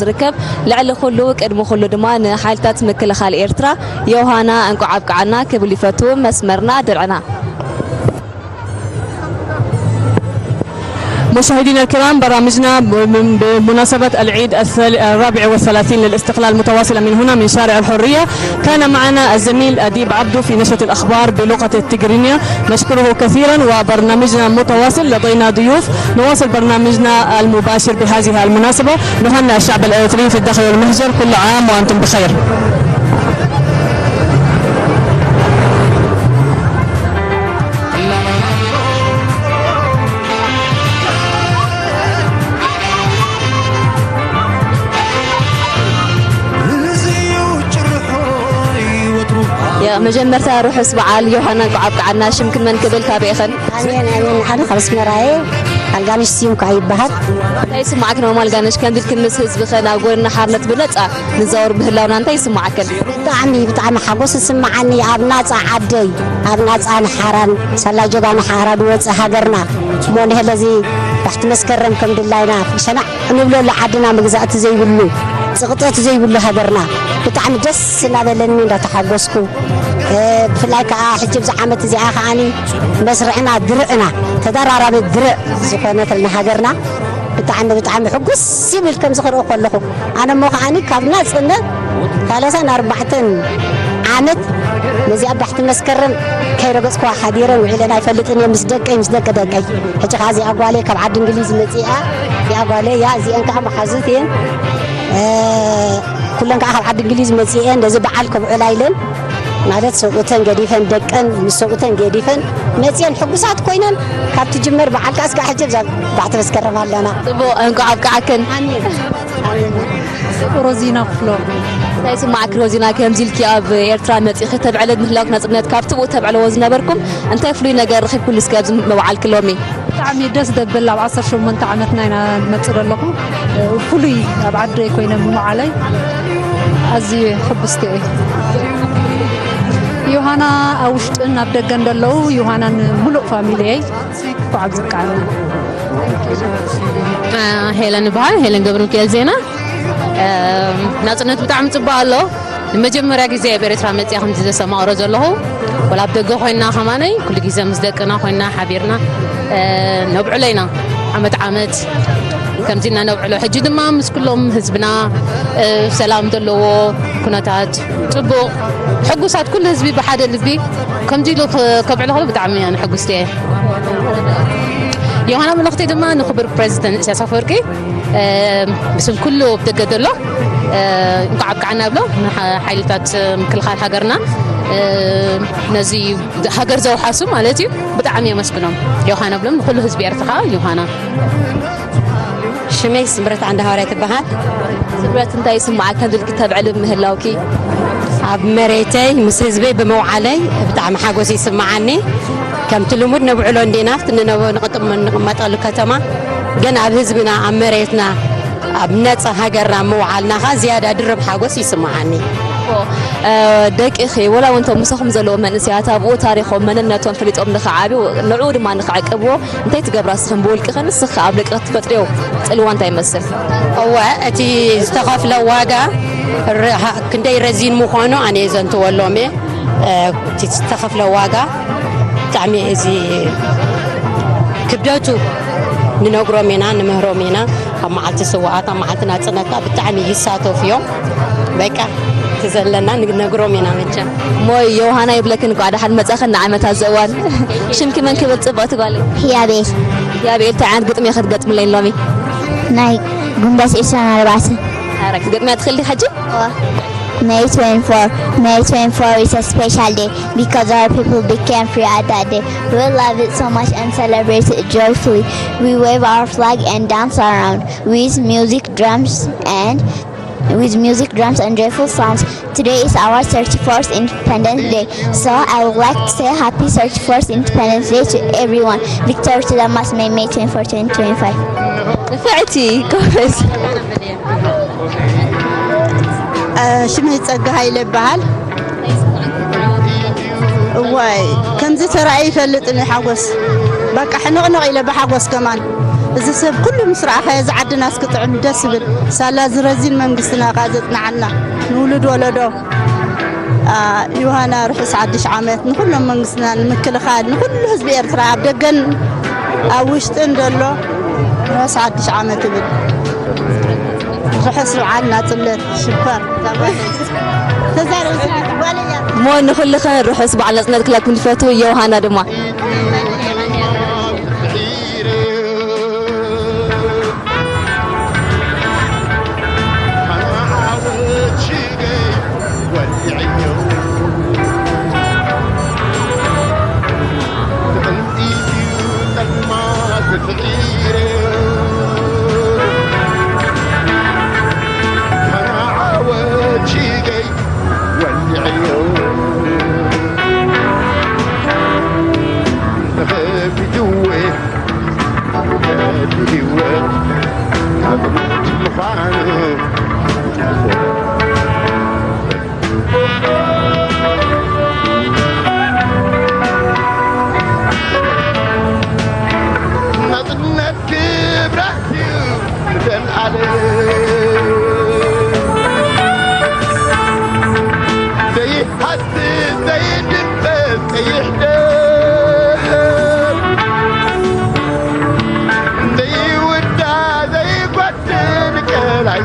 ዝርከብ። ልዕሊ ኩሉ፣ ቅድሚ ኩሉ ድማ ንሓይልታት ምክልኻል ኤርትራ፣ ዮሃና፣ እንቋዕ ኣብቅዓና ክብል ይፈቱ። መስመርና ድርዕና። مشاهدينا الكرام، برامجنا بمناسبة العيد الثال-، الرابع والثلاثين للاستقلال متواصلة من هنا من شارع الحرية. كان معنا الزميل أديب عبدو في نشرة الأخبار بلغة التيغرينيا، نشكره كثيرا، وبرنامجنا متواصل، لدينا ضيوف، نواصل برنامجنا المباشر بهذه المناسبة. نهنئ الشعب الإريتري في الداخل والمهجر، كل عام وأنتم بخير. ያ መጀመርታ ርሑስ በዓል ዮሃና፣ እንቋዕ ኣብቅዓና። ሽምክን መን ክብል፣ ካበይ ኢኽን? ኣሜን፣ ኣሜን። ንሓደ ካብ ኣስመራ እየ። ኣልጋነሽ ስዩም ከዓ ይበሃል። እንታይ ይስማዓክ ኖርማል ጋነሽ? ከምዚ ኢልክን ምስ ህዝብኽን ኣብ ጎደና ሓርነት ብነጻ ንዛወር ምህላውና እንታይ ይስማዓክን? ብጣዕሚ፣ ብጣዕሚ ሓጎስ ይስምዓኒ። ኣብ ናጻ ዓደይ፣ ኣብ ናጻን ሓራን፣ ሳላ ጀጋኑ ሓራ ዝወጸ ሃገርና፣ እሞ ንህለዚ ባሕቲ መስከረም ከም ድላይና ሸናዕ እንብለሉ ዓድና፣ መግዛእቲ ዘይብሉ፣ ጽቕጠት ዘይብሉ ሃገርና፣ ብጣዕሚ ደስ እናበለኒ እንዳተሓጎስኩ፣ እ፣ ብፍላይ ከኣ ሕጂ ኣብዚ ዓመት እዚኣ ከኣኒ መስርዕና ድርዕና፣ ተደራራቢ ድርዕ ዝኾነትልና ሃገርና፣ ብጣዕሚ፣ ብጣዕሚ ሕጉስ ይብል ከምዚ ክርኢ ከለኹ። ኣነ እሞ ከኣኒ ካብ ናጽነት ሰላሳን ኣርባዕተን ዓመት ነዚኣ ባሕቲ መስከረም ከይረገጽኩዋ ሓዲረን ውዒለን ኣይፈልጥን እየ፣ ምስ ደቀይ፣ ምስ ደቂ ደቀይ። ሕጂ ከኣ እዚኣ ጓለይ ካብ ዓዲ እንግሊዝ መጺኣ፣ እዚኣ ጓለይ እያ፣ እዚአን ከኣ መሓዙት እየን። እ፣ ኩለን ከኣ ካብ ዓዲ እንግሊዝ መጺኤን ነዚ በዓል ከብዕላ ኢለን፣ ማለት ሰብኡተን ገዲፈን፣ ደቀን ምስ ሰብኡተን ገዲፈን መጺኤን ሕጉሳት ኮይነን ካብ ትጅመር በዓል ከኣ እስካዕ ሕጂ ኣብዛ ባሕቲ መስከረም ኣለና። ጽቡቕ፣ እንቋዕ ኣብቅዓክን። ኣሜን። ኣሜን። ሮዚና ክፍሎም። እንታይ ይስማዓኪ ሮዚና፣ ከምዚ ኢልኪ ኣብ ኤርትራ መጺኺ ተብዕሊ ምህላውኪ ናጽነት ካብቲ ብኡ ተብዕልዎ ዝነበርኩም እንታይ ፍሉይ ነገር ረኺብኩሉ እስከ ኣብዚ መብዓልኪ ሎሚ? ብጣዕሚ ደስ ዘብል፣ ኣብ ዓሰርተ ሸሞንተ ዓመትና ኢና ንመጽእ ዘለኹ። ፍሉይ ኣብ ዓደይ ኮይነ ምምዓለይ ኣዝዩ ሕጉስቲ እየ። ዮሃና ኣብ ውሽጥን ኣብ ደገን ዘለዉ፣ ዮሃናን ምሉእ ፋሚሊየይ እንኳዕ ኣብቅዓና። ሄለን ይበሃል፣ ሄለን ገብረ ሚካኤል ዜና። ናጽነት ብጣዕሚ ጽቡቕ ኣሎ። ንመጀመርያ ግዜ ኣብ ኤርትራ መጽያ ከምዚ ዘሰማቕሮ ዘለኹ፣ ወላ ኣብ ደገ ኮይና ከማነይ ኩሉ ግዜ ምስ ደቅና ኮይና ሓቢርና፣ እ፣ ነብዕሎ ኢና። ዓመት ዓመት ከምዚ ኢና ነብዕሎ። ሕጂ ድማ ምስ ኩሎም ህዝብና፣ እ፣ ሰላም ዘለዎ ኩነታት፣ ጽቡቕ፣ ሕጉሳት፣ ኩሉ ህዝቢ ብሓደ ልቢ ከምዚ ኢሉ ክ-፣ ከብዕሎ ከሎ ብጣዕሚ እየ ሕጉስቲ እየ። ዮሃና፣ መልእኽተይ ድማ ንክቡር ፕሬዚደንት ኢሳያስ ኣፈወርቂ፣ እ፣ ብስም ኩሉ ኣብ ደገ ዘሎ፣ እ፣ እንኳዕ ኣብቅዓና ብሎ፣ ንሓ-፣ ሓይልታት ምክልኻል ሃገርና፣ እ፣ ነዚ ሃገር ዘውሓሱ ማለት እዩ፣ ብጣዕሚ የመስግኖም። ዮሃና ብሎም ንኩሉ ህዝቢ ኤርትራ ዮሃና። ሽመይ ስምረት ዓንደ ሃዋርያ ትበሃል። ስምረት፣ እንታይ ይስምዓካ ከምዚ ኢልኪ ተብዕሊ ምህላውኪ? ኣብ መሬተይ ምስ ህዝበይ ብምውዓለይ ብጣዕሚ ሓጎስ ይስምዓኒ። ከምቲ ልሙድ ነብዕሎ እንዲና፣ ኣብቲ ንነብ-፣ ንቕጥም-፣ ንቕመጠሉ ከተማ፣ ግን ኣብ ህዝብና፣ ኣብ መሬትና፣ ኣብ ነጻ ሃገርና ምውዓልና ኸኣ ዝያዳ ድርብ ሓጎስ ይስምዓኒ። እ፣ ደቂኺ ወላ እውን እቶም ምሳኹም ዘለዉ መንእሰያት ኣብኡ ታሪኾም፣ መንነቶም ፈሊጦም ንኽዓብዩ፣ ንዕኡ ድማ ንኽዕቅብዎ እንታይ ትገብራ ንስኽን ብውልቅኽን? ንስኺ ኣብ ደቅኺ ትፈጥርዮ ጽልዋ እንታይ ይመስል? እወ፣ እቲ ዝተኸፍለ ዋጋ ረ-፣ ሃ-፣ ክንደይ ረዚን ምዃኑ ኣነ እየ ዘንትወሎም እየ። እ፣ እቲ ዝተኸፍለ ዋጋ ብጣዕሚ እዚ ክብደቱ ንነግሮም ኢና፣ ንምህሮም ኢና። ኣብ መዓልቲ ስውኣት፣ ኣብ መዓልቲ ናጽነት ከኣ ብጣዕሚ ይሳተፉ እዮም። በቃ፣ እቲ ዘለና ንነግሮም ኢና መቸም። እሞ ዮሃና ይብለክን፣ እንኳዕ ደሓን መጻኽን ንዓመታ ዘዋን። ሽምኪ መን ክብል ጽብቕቲ ጓለይ? ህያቤል። ህያቤል፣ እንታይ ዓይነት ግጥሚ ኢኺ ክትገጥምለይ ሎሚ? ናይ ጉንበት ዒስራን ኣርባዕተን። ኣረ፣ ክትገጥምያ ትኽእሊ ዲኺ ሕጂ? እዋ። May twenty-four, May twenty-four is a special day because our people became free at that day. We love it so much and celebrate it joyfully. We wave our flag and dance around with music, drums, and with music, drums, and joyful sounds. Today is our thirty-fourth Independence Day, so I would like to say happy thirty-fourth Independence Day to everyone. Victor to the mass, May, May twenty-four, twenty twenty-five. ንፍዕቲ ጎበዝ። ሽመይ ጸጋ ሃይለ ይበሃል። እዋይ፣ ከምዚ ተራእዩ ይፈልጥን እዩ ሓጎስ። በቃ ሕንቕንቕ ኢለ ብሓጎስ ከማን። እዚ ሰብ ኩሉ ምስ ረኣኻዮ፣ እዚ ዓድናስ ክጥዕም ደስ ይብል። ሳላ እዚ ረዚን መንግስትና ከኣ ዘጽንዓልና፣ ንውሉድ ወለዶ። አ፣ ዮሃና ርሑስ ሓድሽ ዓመት ንኹሎም መንግስትና፣ ንምክልኻል፣ ንኹሉ ህዝቢ ኤርትራ፣ ኣብ ደገን ኣብ ውሽጥን ዘሎ ርሑስ ሓድሽ ዓመት ይብል። ርሑስ በዓል ናጽነት። ሽኮር። ተዛረብ፣ ጓል እያ። እሞ ንኹልኽን ርሑስ በዓል ናጽነት ክብለክን ይፈቱ። ዮሃና ድማ። ናጽነት ክብረት እዩ ንዘለኣለም። ዘይሃስስ ዘይድምሰስ ቀይሕ ደም፣ ዘይውዳእ ዘይጓደል ቀላይ።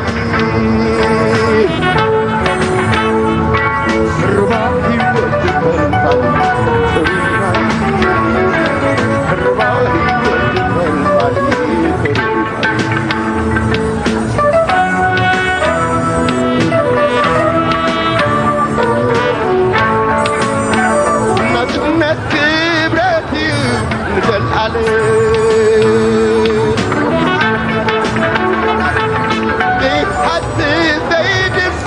ናጽነት ክብረት እዩ ንዘለኣለም። ዘይሓስስ ዘይድምሰስ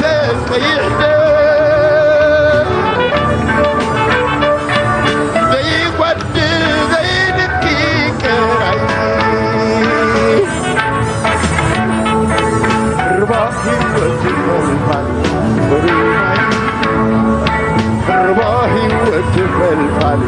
ቀይሕ ደም፣ ዘይጓድል ዘይንኪ ቀራይ። ርባ ህይወት ይፈልፋል ብሩይ ማይ፣ ርባ ህይወት ይፈልፋል።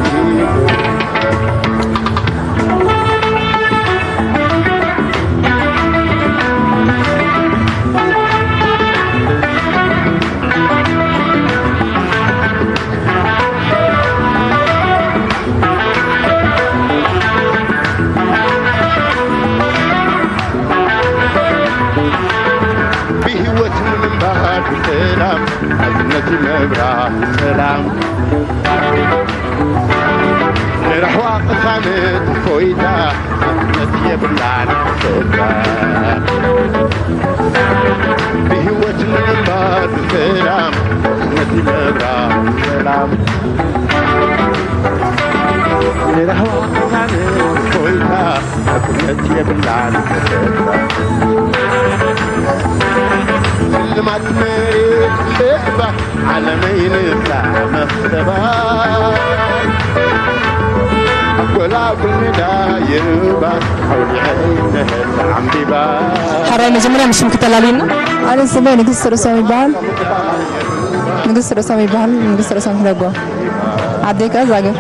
ብህይወት ንምንባር ብሰላም፣ ሓድነት መብራህ ሰላም። ንራህዋ ቅሳነት እፎይታ፣ ሓድነት የብላን ክፍታ። ብህይወት ንምንባር ብሰላም፣ ሓድነት መብራህ ሰላም። ንራህዋ ቅሳነት እፎይታ፣ ሓድነት የብላን ክፍታ። ስልማት መሬት ልዕባ ዓለመይ ንሳ መኽሰባ፣ ኣጎላጉል ሜዳ ይርባ፣ ኣውሊዐይ ንህል ዓምቢባ። ሕራይ መጀመርያ ምስ ሽምኪ ተላልዩና። ኣነ ስመይ ንግስቲ ርእሶም ይበሃል። ንግስቲ ርእሶም ይበሃል። ንግስቲ ርእሶም ሕደጎ። ዓደይ ከኣ ዛግር።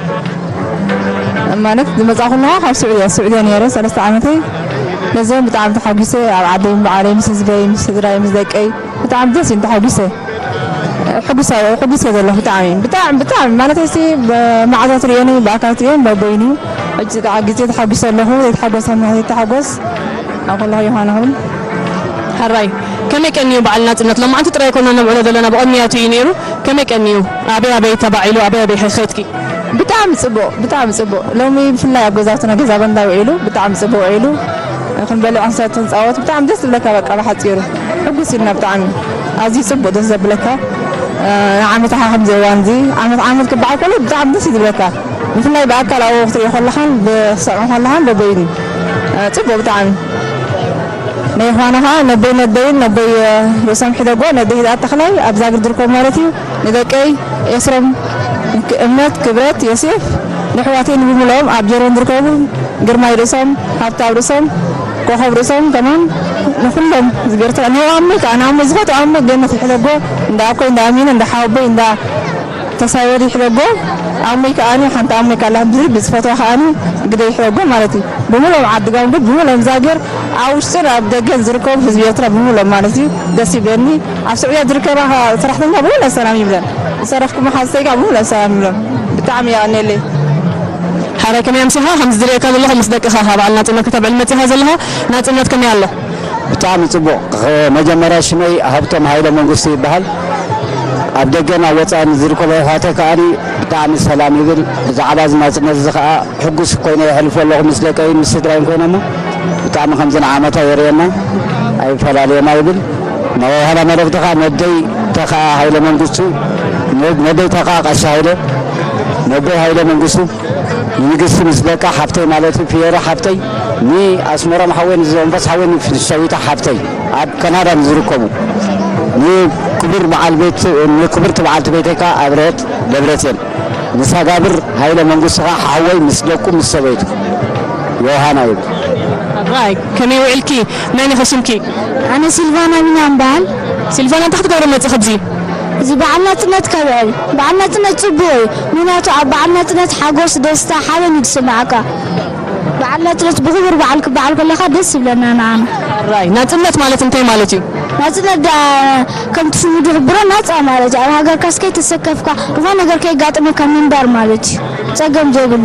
ማለት ዝመጻእኩ ኣለኹ ካብ ስዑድያ፣ ስዑድያ ነይረ ሰለስተ ዓመተይ። ነዚኦም ብጣዕሚ ተሓጒሰ፣ ኣብ ዓደይ፣ በዓለይ፣ ምስ ህዝበይ፣ ምስ ስድራይ፣ ምስ ደቀይ ብጣዕሚ ደስ ኢሉ ተሓጒሰ። ሕጉስ፣ ሕጉስ እየ ዘለኹ ብጣዕሚ፣ ብጣዕሚ፣ ብጣዕሚ። ማለት እስቲ ብመዓዛ ትርእየኒ፣ ብኣካል ትርእየኒ፣ በበይኑ እዩ። ሕጂ ተሓ-፣ ግዜ ተሓጒሰ ኣለኹ፣ ዘይተሓጎሰ ኣምላኽ ዘይተሓጎስ። ኣብ ኩሉ ዮሃና ኹን። ሕራይ፣ ከመይ ቀንዩ በዓል ናጽነት? ሎማዓንቲ ጥራይ ኮና ነብዕሎ ዘለና፣ ብቕድሚያቱ እዩ ነይሩ። ከመይ ቀንዩ? ኣበይ ኣበይ ተባዒሉ? ኣበይ ኣበይ ኸድኪ? ብጣዕሚ ጽቡቕ፣ ብጣዕሚ ጽቡቕ። ሎሚ ብፍላይ ኣብ ገዛውትና፣ ገዛ በንዳ ውዒሉ፣ ብጣዕሚ ጽቡቕ ውዒሉ። ክንበልዕ፣ ክንሰቲ፣ ክንጻወት ብጣዕሚ ደስ ዝብለካ፣ በቃ ብሓጺሩ። ሕጉስ ኢልና ብጣዕሚ። ኣዝዩ ጽቡቕ ደስ ዘብለካ። እ፣ ንዓመት ሓ ከምዚ እዋን እዚ፣ ዓመት ዓመት ክበዓል ከሎ ብጣዕሚ ደስ እዩ ዝብለካ። ብፍላይ ብኣካል ኣብኡ ክትሪኦ ከለኻን ብትሰምዖ ከለኻን በበይኑ። እ፣ ጽቡቕ ብጣዕሚ። ናይ ዮሃና ኸዓ ነቦይ ነደይን ነቦይ ርእሶም ሒደጎ ነደይ ህድኣት ተኽላይ ኣብ ዛግር ዝርከቡ ማለት እዩ። ንደቀይ ኤስሮም፣ እምነት፣ ክብረት፣ ዮሴፍ፣ ንኣሕዋተይ ንብሙሉኦም ኣብ ጀርመን ዝርከቡ ግርማይ ርእሶም፣ ሃብታብ ርእሶም፣ ኮኸብ ርእሶም ከማን ንኹሎም ዝገርተ ንኣሞይ ከዓ ንኣሞይ ዝፈትዎ ኣሞይ ገነት ይሕደጎ እንዳ ኣኮይ እንዳ ኣሚነ እንዳ ሓወቦይ እንዳ ተሳወሪ ይሕደጎ ኣሞይ ከዓኒ ሓንቲ ኣሞይ ካላ ብዝፈትዋ ከዓኒ ግደ ይሕደጎ ማለት እዩ። ብሙሉኦም ዓዲ ጋምጉድ ብሙሉኦም ዛግር ኣብ ውሽጥን ኣብ ደገን ዝርከቡ ህዝቢ ኤርትራ ብሙሉኦም ማለት እዩ። ደስ ይብለኒ። ኣብ ስዑድያ ዝርከባ ሰራሕተኛ ብሙሉኦም ሰላም ይብለን። ዝሰረፍኩም ሓዝተይ ከዓ ብሙሉኦም ሰላም ይብሎም። ብጣዕሚ የቐኔለይ። ሓራይ ከመይ ኣምሲኻ? ከምዚ ዝርእየካ ዘለኹ ምስ ደቅኻ ካብ በዓል ናጽነት ከተብዕል መጺኻ ዘለኻ ናጽነት ከመይ ኣሎ? ብጣዕሚ ጽቡቕ። መጀመርያ ሽመይ ሃብቶም ሃይለ መንግስቱ ይበሃል። ኣብ ደገን ኣብ ወጻእን ዝርከቡ ኣሕዋተይ ከዓኒ ብጣዕሚ ሰላም ይብል። ብዛዕባ እዚ ናጽነት እዚ ከኣ ሕጉስ ኮይነ የሕልፎ ኣለኹ ምስ ደቀይን ምስ ስድራይን ኮይነ እሞ ብጣዕሚ ከምዚ ንዓመታ የርእየና ኣይፈላለየና ይብል። ናይ ዮሃና መልእኽቲ ከኣ ነደይ ተኸኣ ሃይለ መንግስቱ፣ ነደይ ተኸኣ ቀሺ ሃይለ፣ ነቦይ ሃይለ መንግስቱ፣ ንንግስቲ ምስ ደቃ ሓብተይ ማለት እዩ፣ ፒየሮ ሓብተይ፣ ንኣስመሮም ሓወይ፣ ንዘንፈስ ሓወይ፣ ንፍንሻዊታ ሓብተይ ኣብ ካናዳ ንዝርከቡ፣ ንክቡር በዓል ቤት፣ ንክብርቲ በዓልቲ ቤተይ ከኣ ኣብርሀት ደብረጽዮን፣ ንሳጋብር ሃይለ መንግስቱ ከኣ ሓወይ ምስ ደቁ ምስ ሰበይቱ ዮሃና ይብል። ራይ፣ ከመይ ውዕልኪ? መን ኢኺ ሽምኪ? ኣነ ሲልቫና ቢንያም በሃል። ሲልቫና፣ እንታይ ክትገብሪ መጺኺ ኣብዚ? እዚ በዓል ናጽነት ከብዕል። በዓል ናጽነት ጽቡቕ እዩ። ምኽንያቱ ኣብ በዓል ናጽነት ሓጎስ፣ ደስታ፣ ሓበን እዩ ዝስምዓካ። በዓል ናጽነት ብኽቡር በዓል ክበዓል ከለኻ ደስ ይብለና ንዓና። ራይ፣ ናጽነት ማለት እንታይ ማለት እዩ? ናጽነት ዳ-፣ ከምቲ ስሙ ዝሕብሮ ናጻ ማለት እዩ። ኣብ ሃገርካ እስከ ተሰከፍካ፣ ዝኾነ ነገር ከይጋጥመካ ምንባር ማለት እዩ። ጸገም ዘይብሉ።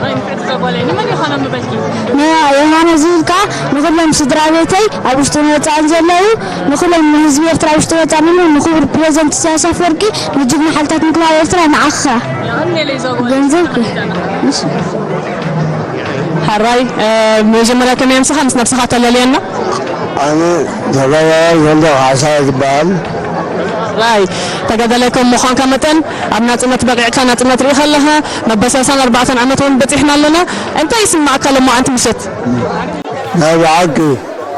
ራይ፣ እንታይ ትገብሪ? ንመን ዮሃና ምበልኪ? ንዮሃና ዝብል ከኣ ንኹሎም ስድራ ቤተይ ኣብ ውሽጥን ወጻእን ዘለዉ፣ ንኹሎም ንህዝቢ ኤርትራ ኣብ ውሽጥን ወጻእን፣ ንኹ-፣ ንክቡር ፕሬዚደንት ኢሳያስ ኣፈወርቂ፣ ንጅግና ሓይልታት ምክልኻል ኤርትራ፣ ንዓኻ። ገንዘብ ከ-፣ እሺ። ሓራይ፣ እ፣ መጀመርያ ከመይ ኣምስኻ ምስ ነብስኻ ተለልየና? ኣነ ተጋዳላይ ወልደ ካሕሳይ ዝበሃል። ራይ፣ ተጋዳላይ ከም ምዃንካ መጠን ኣብ ናጽነት በቂዕካ፣ ናጽነት ርኢኻ ኣለኻ። መበል ሰላሳን ኣርባዕተን ዓመት እውን በጺሕና ኣለና። እንታይ ይስማዕካ ሎማዓንቲ ምሸት? ናይ ብሓቂ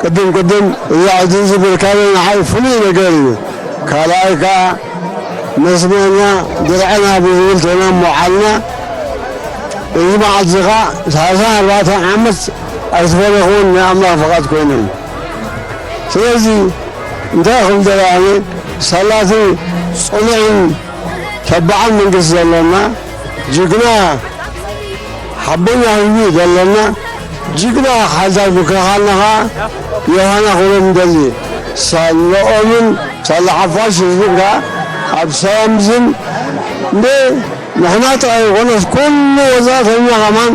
ቅድም ቅድም እዚ ሕጂ ዝብልካዮ ንዓይ ፍሉይ ነገር እዩ። ካልኣይ ከኣ መስመርና ድርዕና ብዝብል ተና ምውዓልና እዚ መዓልቲ እዚ ከኣ ሰላሳን ኣርባዕተን ዓመት ኣይተፈለኹን ናይ ኣምላኽ ፍቓድ ኮይኖም። ስለዚ እንታይ ክብል ደልየ ኣነ፣ ሳላቲ ጽኑዕን ተባዕን መንግስቲ ዘለና፣ ጅግና ሓበኛ ህዝቢ ዘለና፣ ጅግና ሓይልታት ምክልኻልና ኸኣ ዮሃና ክብሎም ንደሊ። ሳላኦምን ሳላ ሓፋሽ ህዝብን ከኣ ኣብ ሰላም ዝን ብ ንሕና ጥራይ ኣይኮነስ፣ ኩሉ ወጻእተኛ ከማን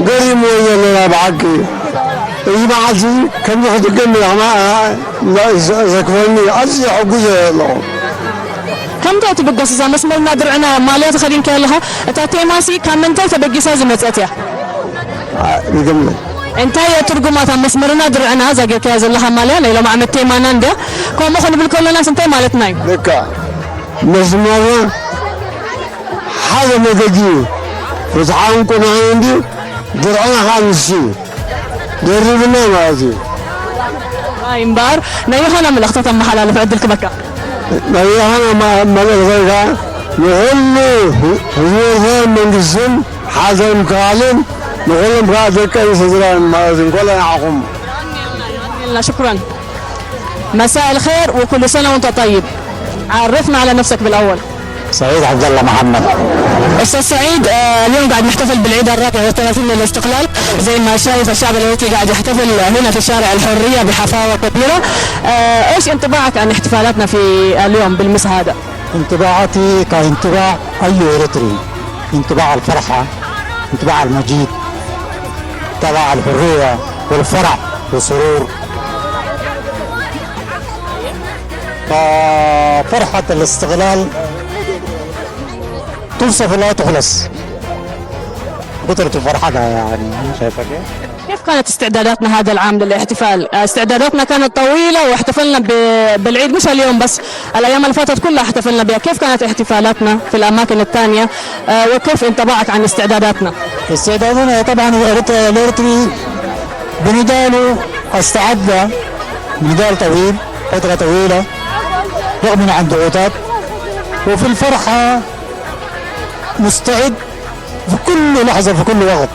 ገሪምዎ እዩ ዘሎ። ናይ ብሓቂ፣ እዚ መዓልቲ እዚ ከምዚ ክድገም ኢለ ከማን ዘክፈኒ ኣዝየ ሕጉስ እየ ዘለኹ። ከምታይ ትብገስ እዛ መስመርና ድርዕና ማልያ ተኸዲንካያ ኣለኻ? እታ ቴማሲ ካብ ምንታይ ተበጊሳ ዝመጸት እያ? አ፣ ይገምት። እንታይ እያ ትርጉማ እታ መስመርና ድርዕና እዛ ጌርካያ ዘለኻ ማልያ ናይ ሎም ዓመት ቴማና እንድያ? ከምኡ ክንብል ከለናስ እንታይ ማለትና እዩ? ልክዕ። መስመርና ሓደ መገዲ እዩ። ፍትሓውን ቅኑዕን እንድዩ፣ ድርዕና ኸዓ ንሱ እዩ። ደሪብና ማለት እዩ። ኣይ እምበኣር ናይ ዮሃና መልእኽቲ ተመሓላልፍ ዕድል ክበካ። ናይ ዮሃና ማ-፣ መልእኽተይ ከኣ ንኹሉ ህዝቢ ኤርትራን መንግስትን ሓዘን ምክልኻልን ንኹሎም ከኣ ደቀይን ስድራን ማለት እዩ። እንኳዕ ንዓኹም። شكرا. مساء الخير وكل سنة وانت طيب. عرفنا على نفسك بالأول. سعيد عبد الله محمد. أستاذ سعيد، آه، اليوم قاعد نحتفل بالعيد الرابع والثلاثين للاستقلال، زي ما شايف الشعب الإريتري قاعد يحتفل هنا في شارع الحرية بحفاوة كبيرة. آه، إيش انطباعك عن احتفالاتنا في اليوم بالمسا هذا؟ انطباعاتي كانطباع أي إريتري، انطباع الفرحة، انطباع المجيد، انطباع الحرية والفرح والسرور. ففرحة الاستقلال توصف ولا تخلص. كترة الفرحة يعني، شايفة كيف؟ كيف كانت استعداداتنا هذا العام للاحتفال؟ استعداداتنا كانت طويلة واحتفلنا ب-، بالعيد، مش اليوم بس، الأيام اللي فاتت كلها احتفلنا بها. كيف كانت احتفالاتنا في الأماكن الثانية؟ آه، وكيف انطباعك عن استعداداتنا؟ استعدادنا طبعًا الإريتري بنداله استعد نضال طويل، فترة طويلة، رغم عن ضغوطات، وفي الفرحة مستعد في كل لحظة، في كل وقت.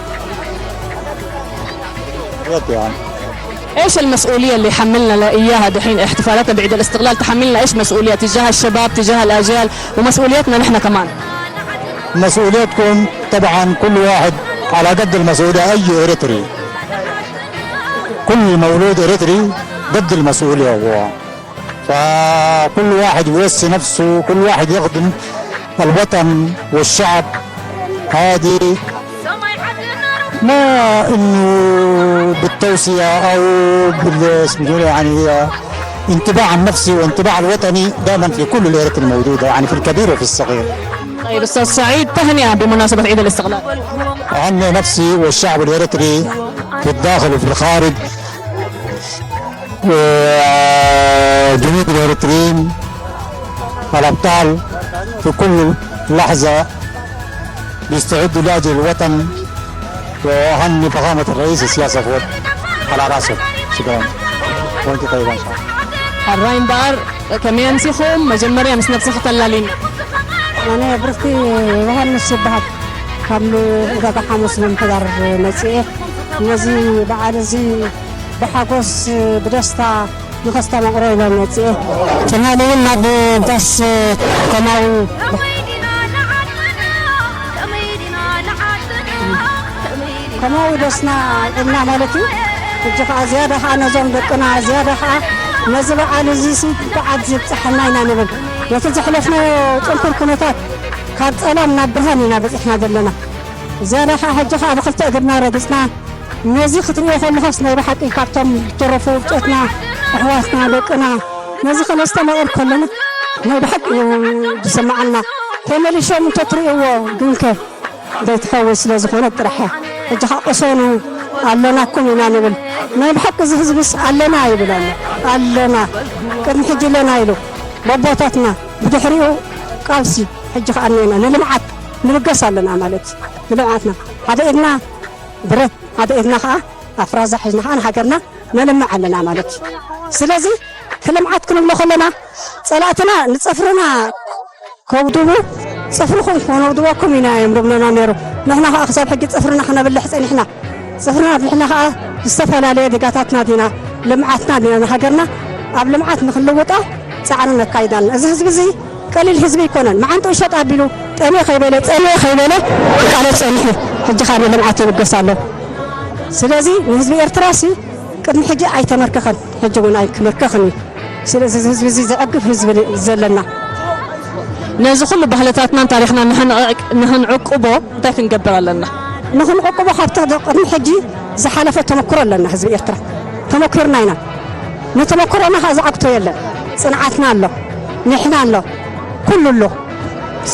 يعني. ايش المسؤولية اللي حملنا لها اياها دحين احتفالاتنا بعيد الاستقلال؟ تحملنا ايش مسؤولية تجاه الشباب، تجاه الاجيال، ومسؤوليتنا نحن كمان؟ مسؤوليتكم طبعا كل واحد على قد المسؤولية، اي اريتري، كل مولود اريتري قد المسؤولية هو. فكل واحد يوسي نفسه، كل واحد يخدم الوطن والشعب. هذه ما انه بالتوصية او بال اسمه يعني، هي انتباع النفسي وانتباع الوطني دائما في كل الاريتري موجودة، يعني في الكبير وفي الصغير. طيب استاذ سعيد، تهنئة بمناسبة عيد الاستقلال. اهنئ نفسي والشعب الاريتري في الداخل وفي الخارج، وجنود الاريتريين الابطال في كل لحظة بيستعدوا لاجل الوطن. وأهني فخامة الرئيس السياسة فوت على راسه. شكرا. وانت طيبة ان شاء الله. ሕራይ እምበኣር ከመይ ኣምሲኹም? መጀመርያ ምስ ነብስኺ ተላሊን። ኣነ ብርክቲ ዮሃንስ ይበሃል። ካብ ገዛ ሓሙስ ምምሕዳር መፅኤ ነዚ በዓል እዚ ብሓጎስ ብደስታ ንኸስተማቕሮ ኢለ መፅኤ። ትማሊ እውን ናብ ዳስ ከማዊ ከማዊ ደስና ኢልና ማለት እዩ። ሕጂ ከዓ ዝያዳ ከዓ ነዞም ደቅና ዝያዳ ከዓ ነዚ በዓል እዚ ሲ በዓል ዝብፅሐና ኢና ንብል። ነቲ ዘሕለፍናዮ ፅንኩር ኩነታት ካብ ፀላም ናብ ብርሃን ኢና በፂሕና ዘለና። ዝያዳ ከዓ ሕጂ ከዓ ብክልተ እግርና ረግፅና ነዚ ክትሪኦ ከለኻስ ናይ ብሓቂ ካብቶም ዝተረፉ ውፅኦትና ኣሕዋትና ደቅና ነዚ ከነስተማቕር ከለና ናይ ብሓቂ እዩ ዝስምዓና። ተመሊሶም እንተትርእይዎ ግንከ ዘይትኸውን ስለ ዝኾነት ጥራሕ እያ። ሕጂ ከዓ ቅሰኑ ኣለናኩም ኢና ንብል። ናይ ብሓቂ እዚ ህዝብስ ኣለና ይብል ኣሎ። ኣለና ቅድሚ ሕጂ ኣለና ኢሉ በቦታትና ብድሕሪኡ ቃልሲ ሕጂ ከዓ እኒአና ንልምዓት ንብገስ ኣለና ማለት እዩ። ንልምዓትና ሓደ ኢድና ብረት ሓደ ኢድና ከዓ ኣፍራዛ ሒዝና ከዓ ንሃገርና ነልምዕ ኣለና ማለት እዩ። ስለዚ እቲ ልምዓት ክንብሎ ከለና ፀላእትና ንፅፍርና ከውድቡ ፅፍርኹም ከነውድበኩም ኢና እዮም ዝብሉና ነይሩ። ንሕና ከዓ ክሳብ ሕጂ ፅፍርና ክነብልሕ ፀኒሕና። ፅፍርና ኣብሊሕና ከዓ ዝተፈላለየ ዜጋታትና ዲና ልምዓትና ዲና ንሃገርና ኣብ ልምዓት ንክንልውጣ ፃዕሪ ነካይድ ኣለና። እዚ ህዝቢ እዚ ቀሊል ህዝቢ ኣይኮነን። መዓንጥኡ ሸጥ ኣቢሉ ጠምየ ከይበለ ፀምየ ከይበለ ክቃለስ ፀኒሑ ሕጂ ከዓ ንልምዓት ይብገስ ኣሎ። ስለዚ ንህዝቢ ኤርትራሲ ቅድሚ ሕጂ ኣይተመርከኸን፣ ሕጂ እውን ኣይክምርከኽን እዩ። ስለዚ እዚ ህዝቢ እዚ ዘዕግብ ህዝቢ ዘለና። ነዚ ኩሉ ባህልታትናን ታሪኽናን ንኽንዕቅ- ንኽንዕቅቦ እንታይ ክንገብር ኣለና? ንኽንዕቅቦ ካብቲ ቅድሚ ሕጂ ዝሓለፈ ተመክሮ ኣለና ህዝቢ ኤርትራ ተመኪርና ኢና። ንተመክሮና ከዓ ዝዓግቶ የለን። ፅንዓትና ኣሎ፣ ኒሕና ኣሎ፣ ኩሉ ኣሎ።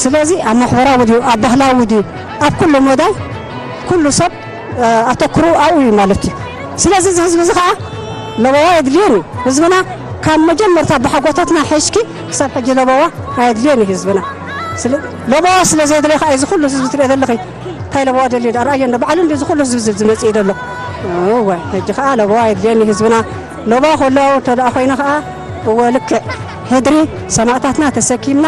ስለዚ ኣብ ማሕበራዊ ድዩ ኣብ ባህላዊ ድዩ ኣብ ኩሉ መዳይ ኩሉ ሰብ ኣተክሩ ኣብኡ እዩ ማለት እዩ። ስለዚ እዚ ህዝቢ እዚ ከዓ ለበዋ የድልየን እዩ። ህዝብና ካብ መጀመርታ ብሓጎታትና ሒዝኪ ክሳብ ሕጂ ለበዋ ኣየድልየን እዩ ህዝብና። ስለ- ለበዋ ስለ ዘየድልየ ከዓ እዚ ኩሉ ህዝቢ ትሪኦ ዘለኺ እንታይ ለበዋ ደልዩ ዳ ረኣዮ እንዶ ባዕሉ እንዲ እዚ ኩሉ ህዝቢ ዝብል ዝመፅእ እዩ ዘሎ። እወ ሕጂ ከዓ ለበዋ የድልየን እዩ ህዝብና። ለበዋ ከሎ እንተ ደኣ ኮይነ ከዓ እወ ልክዕ ሕድሪ ሰማእታትና ተሰኪምና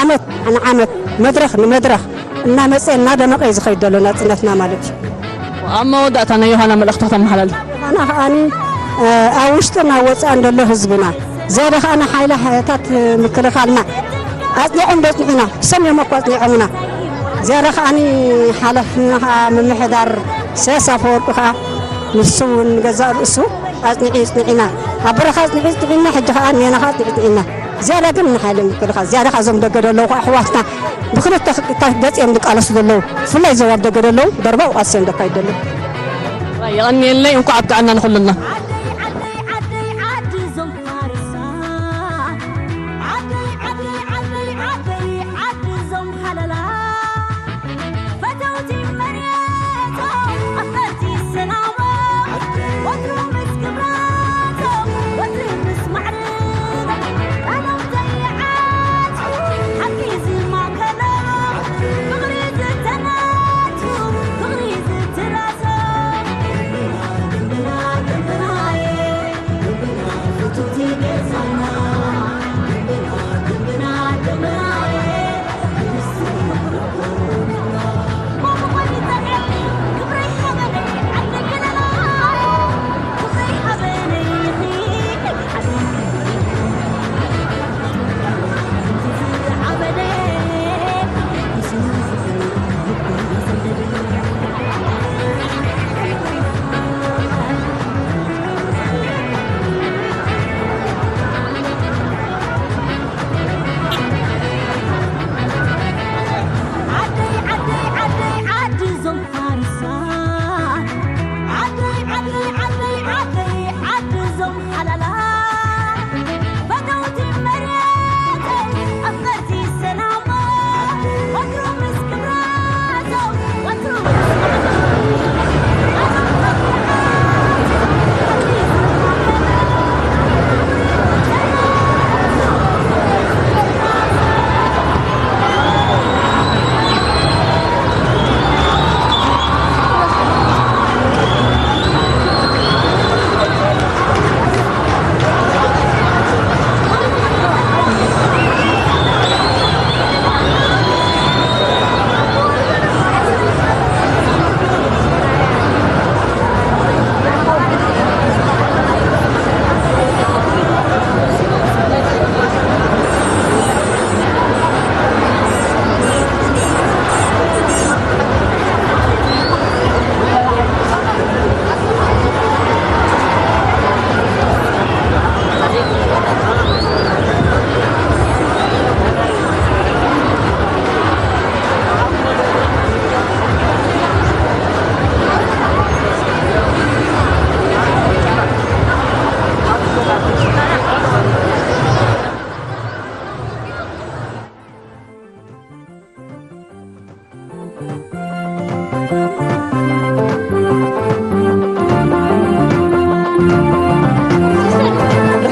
ዓመት ንዓመት መድረኽ ንመድረኽ እናመፀ እናደመቐ እዩ ዝኸይድ ዘሎ ናፅነትና ማለት እዩ። ኣብ መወዳእታ ናይ ዮሃና መልእኽቲ ከተመሓላልፍ። ኣና ከኣኒ ኣብ ውሽጥን ኣብ ወፃእን ዘሎ ህዝብና ዝያዳ ከዓ ንሓይልታት ምክልኻልና ኣፅኒዖም ዶ ኣፅኒዑና ሰሚዖም እኮ ኣፅኒዖምና ዝያዳ ከኣኒ ሓላፍና ከዓ ምምሕዳር ኢሳያስ ኣፈወርቂ ከዓ ንሱ እውን ገዛእ ርእሱ ኣፅኒዑ ይፅንዒና ኣብ በረኻ ኣፅኒዑ ይፅንዒና ሕጂ ከዓ ሜና ከዓ ኣፅኒዑ ይፅንዒና ዝያዳ ግን ንሓይሊ ምክልኻል ዝያዳ ከዓ እዞም ደገ ዘለዉ ከዓ ኣሕዋትና ብክልተ ክልታት ገፂኦም ዝቃለሱ ዘለዉ ብፍላይ እዞም ኣብ ደገ ዘለዉ ደርባዊ ቃልሲ እዮም ዘካይዱ ዘለዉ። የቐንየለይ እንኳዕ ኣብቅዐና ንኹልና።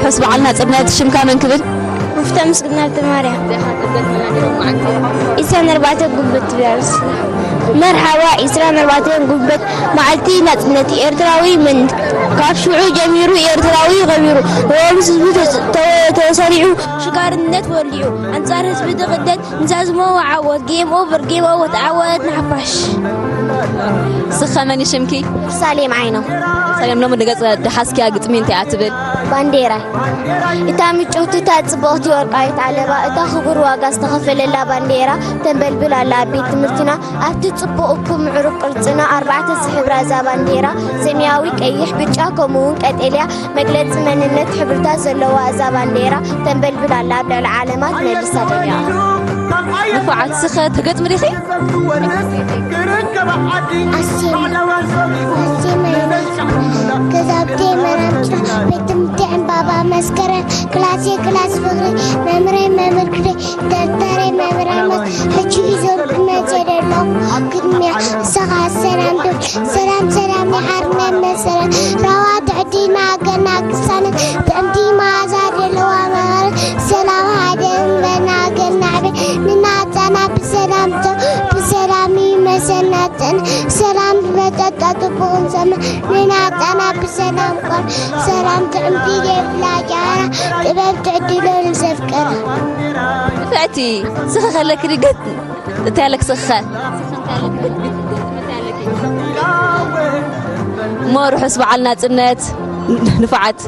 ምስ በዓል ናጽነት ሽምካ መን ክብል? ሙፍታ ምስግና ሃብተማርያም። ኢሳን ኣርባዕተን ጉንበት ትብላልስ። መርሓባ፣ ኢስራን ኣርባዕተን ጉንበት መዓልቲ ናጽነት ኤርትራዊ መንነት። ካብ ሽዑ ጀሚሩ ኤርትራዊ ከቢሩ፣ ንወገን ህዝቢ ተጽ-፣ ተወ-፣ ተሰሪዑ፣ ሽጋርነት ወሊዑ፣ ኣንጻር ህዝቢ ዝቕደድ ንዛዝሞ ዓወት፣ game over፣ game over፣ ዓወት ንሓፋሽ። ስኸ መን እዩ ሽምኪ? ሳሌም ዓይኖም። ሳሌም፣ ሎሚ ንገጽ ደሓስኪያ ግጥሚ እንታይ እያ ትብል? ባንዴራ። እታ ምጭውቲ፣ እታ ጽብቕቲ ወርቃዊት ዓለባ፣ እታ ክቡር ዋጋ ዝተኸፈለላ ባንዴራ ተንበልብል ኣላ ኣብ ቤት ትምህርትና። ኣብቲ ጽቡቕ እኩብ ምዕሩግ ቅርጽና ኣርባዕተ ዝሕብራ እዛ ባንዴራ፣ ሰማያዊ፣ ቀይሕ፣ ብጫ፣ ከምኡውን ቀጠልያ፣ መግለጺ መንነት ሕብርታት ዘለዋ እዛ ባንዴራ ተንበልብል ኣላ ኣብ ልዕሊ ዓለማ ትመልሳ ደሚቓ። ንፉዓት፣ ስኸ ትገጥሚ ዲኺ? ኣሴማ፣ ኣሴማ ይበሃል። ገዛውቲ መራምጫ፣ ቤት ትምህርቲ ዕምባባ መስከረም፣ ክላሴ ክላስ ፍቕሪ፣ መምህረይ መምህር ግደ፣ ደብተረይ መምህር ኣልማዝ፣ ሕጂ እዩ ዘሎ መቼ ደሎ ቅድሚያ፣ ንስኻ ሰላም ዶ? ሰላም ሰላም ናይ ሓርነት መሰረት፣ ራዋ ትዕድና ገና ቅሳነት፣ ጥዕምቲ መዓዛ ዘለዋ መቐረት፣ ሰላም ሓደ እምበና ገና ዕቤት፣ ንናጻና ብሰላም ቶ-፣ ብሰላም ይመሰልና ጽን፣ ሰላም በጸጋ ጽቡቕ ንሰምዕ፣ ንናጻና ብሰላም ቆም፣ ሰላም ጥዕምቲ ዘይብላ ጃራ፣ ጥበብ ትዕድሎ ንዘፍቅራ። ንፍዕቲ፣ ስኺ ከለኪ ድገት እንታይ ኣለክ ስኸ? እሞ ርሑስ በዓል ናጽነት ንፉዓት።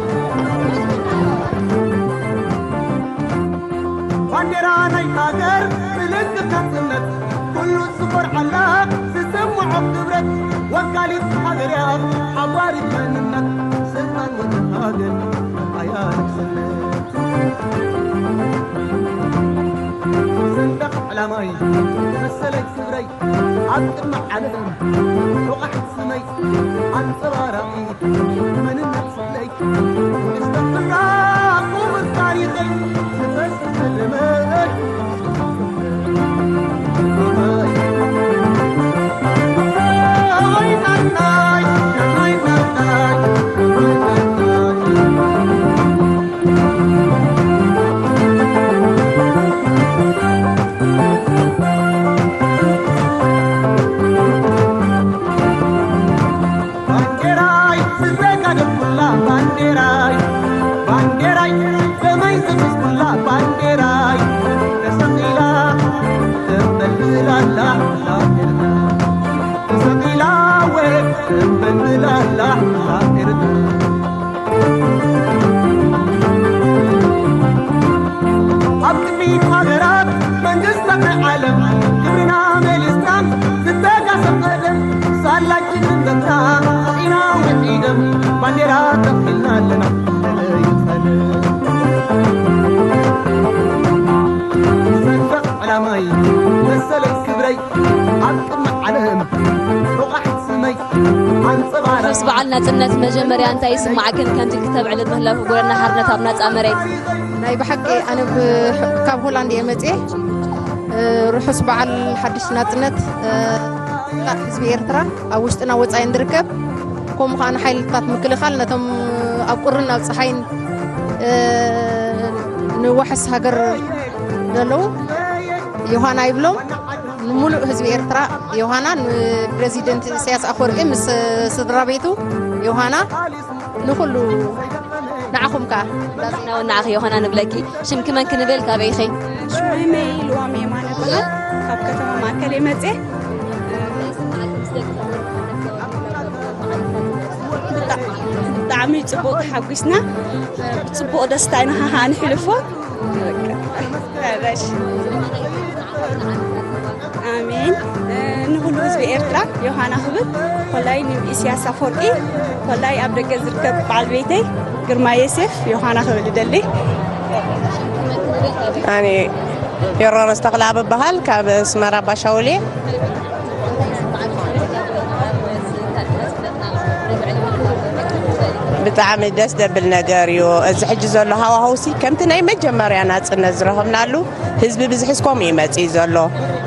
ባንዴራ ናይ ሃገር ምልክት ናጽነት፣ ኩሉ ዝኮርዓላ ዝስምዖ ክብረት፣ ወካሊት ሃገር እያ ሓዋሪት መንነት፣ ስልጣን ወዲ ሃገር ኣያ ንግስነት። ሰንደቕ ዕላማይ መሰለይ ክብረይ ኣብ ቅድሚ ዓለም ሮቓሕ ስመይ ኣንጸባራቒ መንነት ስፍለይ ምስ ተፍራ ክቡር ታሪኸይ ዝፈስስ ደመይ። ባንዴራይ ዝተጋደልኩላ ባንዴራይ፣ ባንዴራይ ደመይ ዘፈስኩላ ባንዴራይ፣ ተሰቒላ ተንበልብላላ ሃገርና። ተሰቒላ ወ ተንበልብላላ ሃገርና። ኣብ ቅድሚት ሃገራት መንግስታት ናይ ዓለም ክብርና መሊስና ዝተጋሰ ቀደም ሳላ ጅግንነትና ኢና ወዲደም ባንዴራ ተኺልና ኣለና። ሰንደቕ ዕላማይ መሰለይ ክብረይ ኣብ ቅድሚ ዓለም ሮቓሕ ስመይ ኣንጸባረቕ። ርሑስ በዓል ናጽነት። መጀመርያ እንታይ ይስማዕክን ከምዚ ክተብዕል ምህላው ጎረና ሓርነት ኣብ ናጻ መሬት? ናይ ብሓቂ ኣነ ብ-፣ ካብ ሆላንድ እየ መጽየ። እ፣ ርሑስ በዓል ሓድሽ ናጽነት፣ እ፣ ህዝቢ ኤርትራ ኣብ ውሽጥና ወጻኢን ዝርከብ፣ ከምኡ ከኣ ንሓይልታት ምክልኻል ነቶም ኣብ ቁርን ኣብ ጸሓይን፣ እ፣ ንዋሕስ ሃገር ዘለዉ ዮሃና ይብሎም። ንምሉእ ህዝቢ ኤርትራ ዮሃና፣ ንፕረዚደንት ኢሳያስ ኣፈወርቂ ምስ ስድራ ቤቱ ዮሃና፣ ንኹሉ ንዓኹም ከኣ። ንዓኺ ዮሃና ንብለኪ። ሽምኪ መን ክንብል፣ ካበይ ኢኺ? ሽመይ ሜይ ልዋም የማነ እበሃል። ካብ ከተማ ማእከል እየ መጽየ። ብጣ-፣ ብጣዕሚ ጽቡቕ ተሓጒስና። ብጽቡቕ ደስታ ኢና ሃሃ ንሕልፎ። በቃ። ኣሜን። ንኹሉ ህዝቢ ኤርትራ ዮሃና ክብል፣ ኮላይ ንኢሳያስ ኣፈወርቂ፣ ኮላይ ኣብ ደገ ዝርከብ በዓል ቤተይ ግርማ ዮሴፍ ዮሃና ክብል እደሊ። ኣነ ዮርዳኖስ ተኽለኣብ እበሃል፣ ካብ ኣስመራ ባሻውል እየ። ብጣዕሚ ደስ ደብል ነገር እዩ። እዚ ሕጂ ዘሎ ሃዋህውሲ ከምቲ ናይ መጀመርያ ናጽነት ዝረኸብናሉ ህዝቢ ብዝሒ እስኮም እዩ መጺኡ ዘሎ።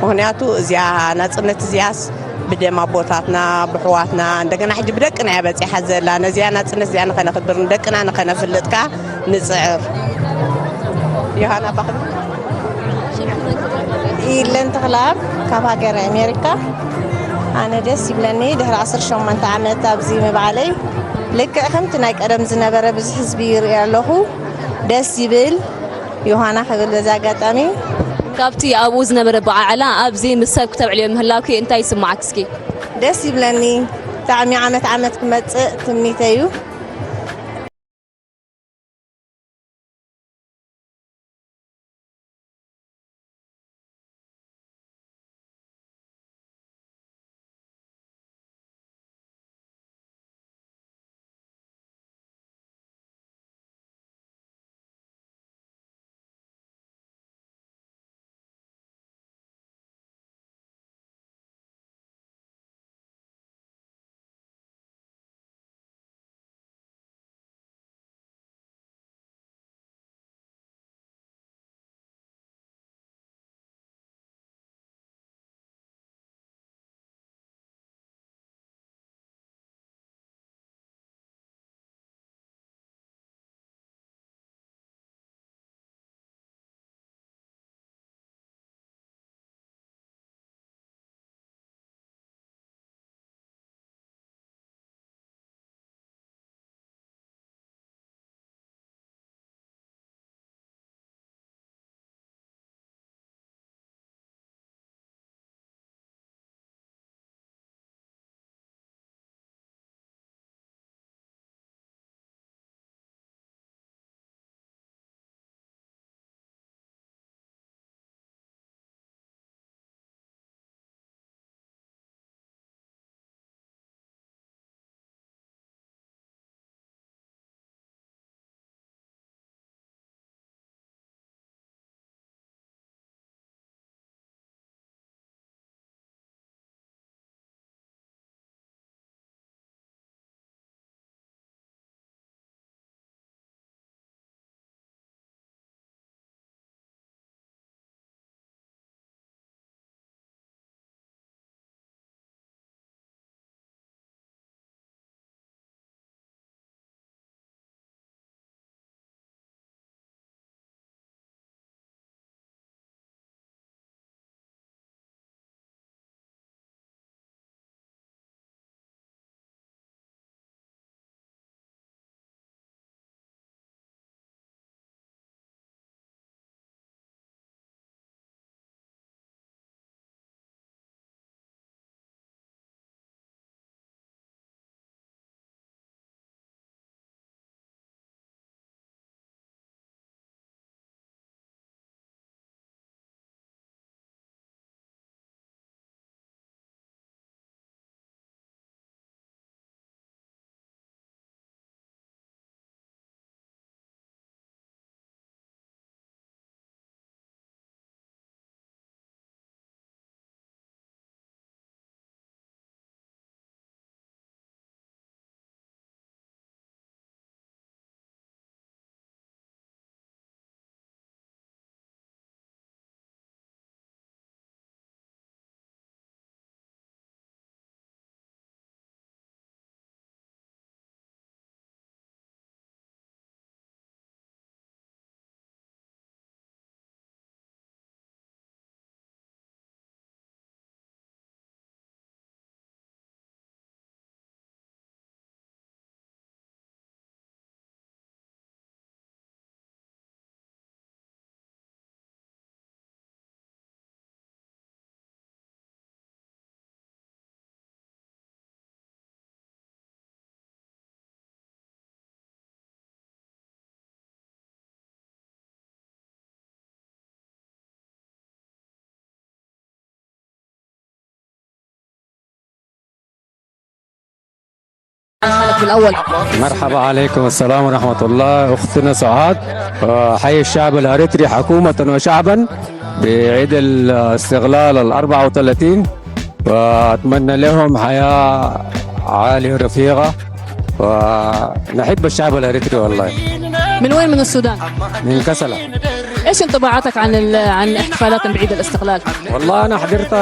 ምኽንያቱ እዚኣ ናጽነት እዚኣስ ብደም ኣቦታትና፣ ብሕዋትና፣ እንደገና ሕጂ ብደቅና እያ በጺሓ ዘላ። ነዚኣ ናጽነት እዚኣ ንኸነኽብር፣ ንደቅና ንኸነፍልጥካ ንጽዕር። ዮሃና ባኽሪ። ኢለን ተኽላብ ካብ ሃገረ ኣሜሪካ። ኣነ ደስ ይብለኒ ድሕሪ ዓሰርተ ሸሞንተ ዓመት ኣብዚ ምብዓለይ። ልክዕ ከምቲ ናይ ቀደም ዝነበረ ብዙሕ ህዝቢ ይርኢ ኣለኹ። ደስ ይብል። ዮሃና ክብል በዚ ኣጋጣሚ። ካብቲ ኣብኡ ዝነበረ በዓዕላ ኣብዚ ምስ ሰብ ክተብዕልዮ ምህላውኪ እንታይ ይስምዓኪ እስኪ? ደስ ይብለኒ። ብጣዕሚ ዓመት ዓመት ክመጽእ ትምኒተይ እዩ። الأول. مرحبا عليكم، السلام ورحمة الله. أختنا سعاد، آه، حي الشعب الأريتري حكومة وشعبا بعيد الاستقلال الأربعة وثلاثين، وأتمنى لهم حياة عالية رفيقة، ونحب الشعب الأريتري والله. من وين؟ من السودان. من كسلة. ايش انطباعاتك عن ال... عن احتفالات بعيد الاستقلال؟ والله أنا حضرت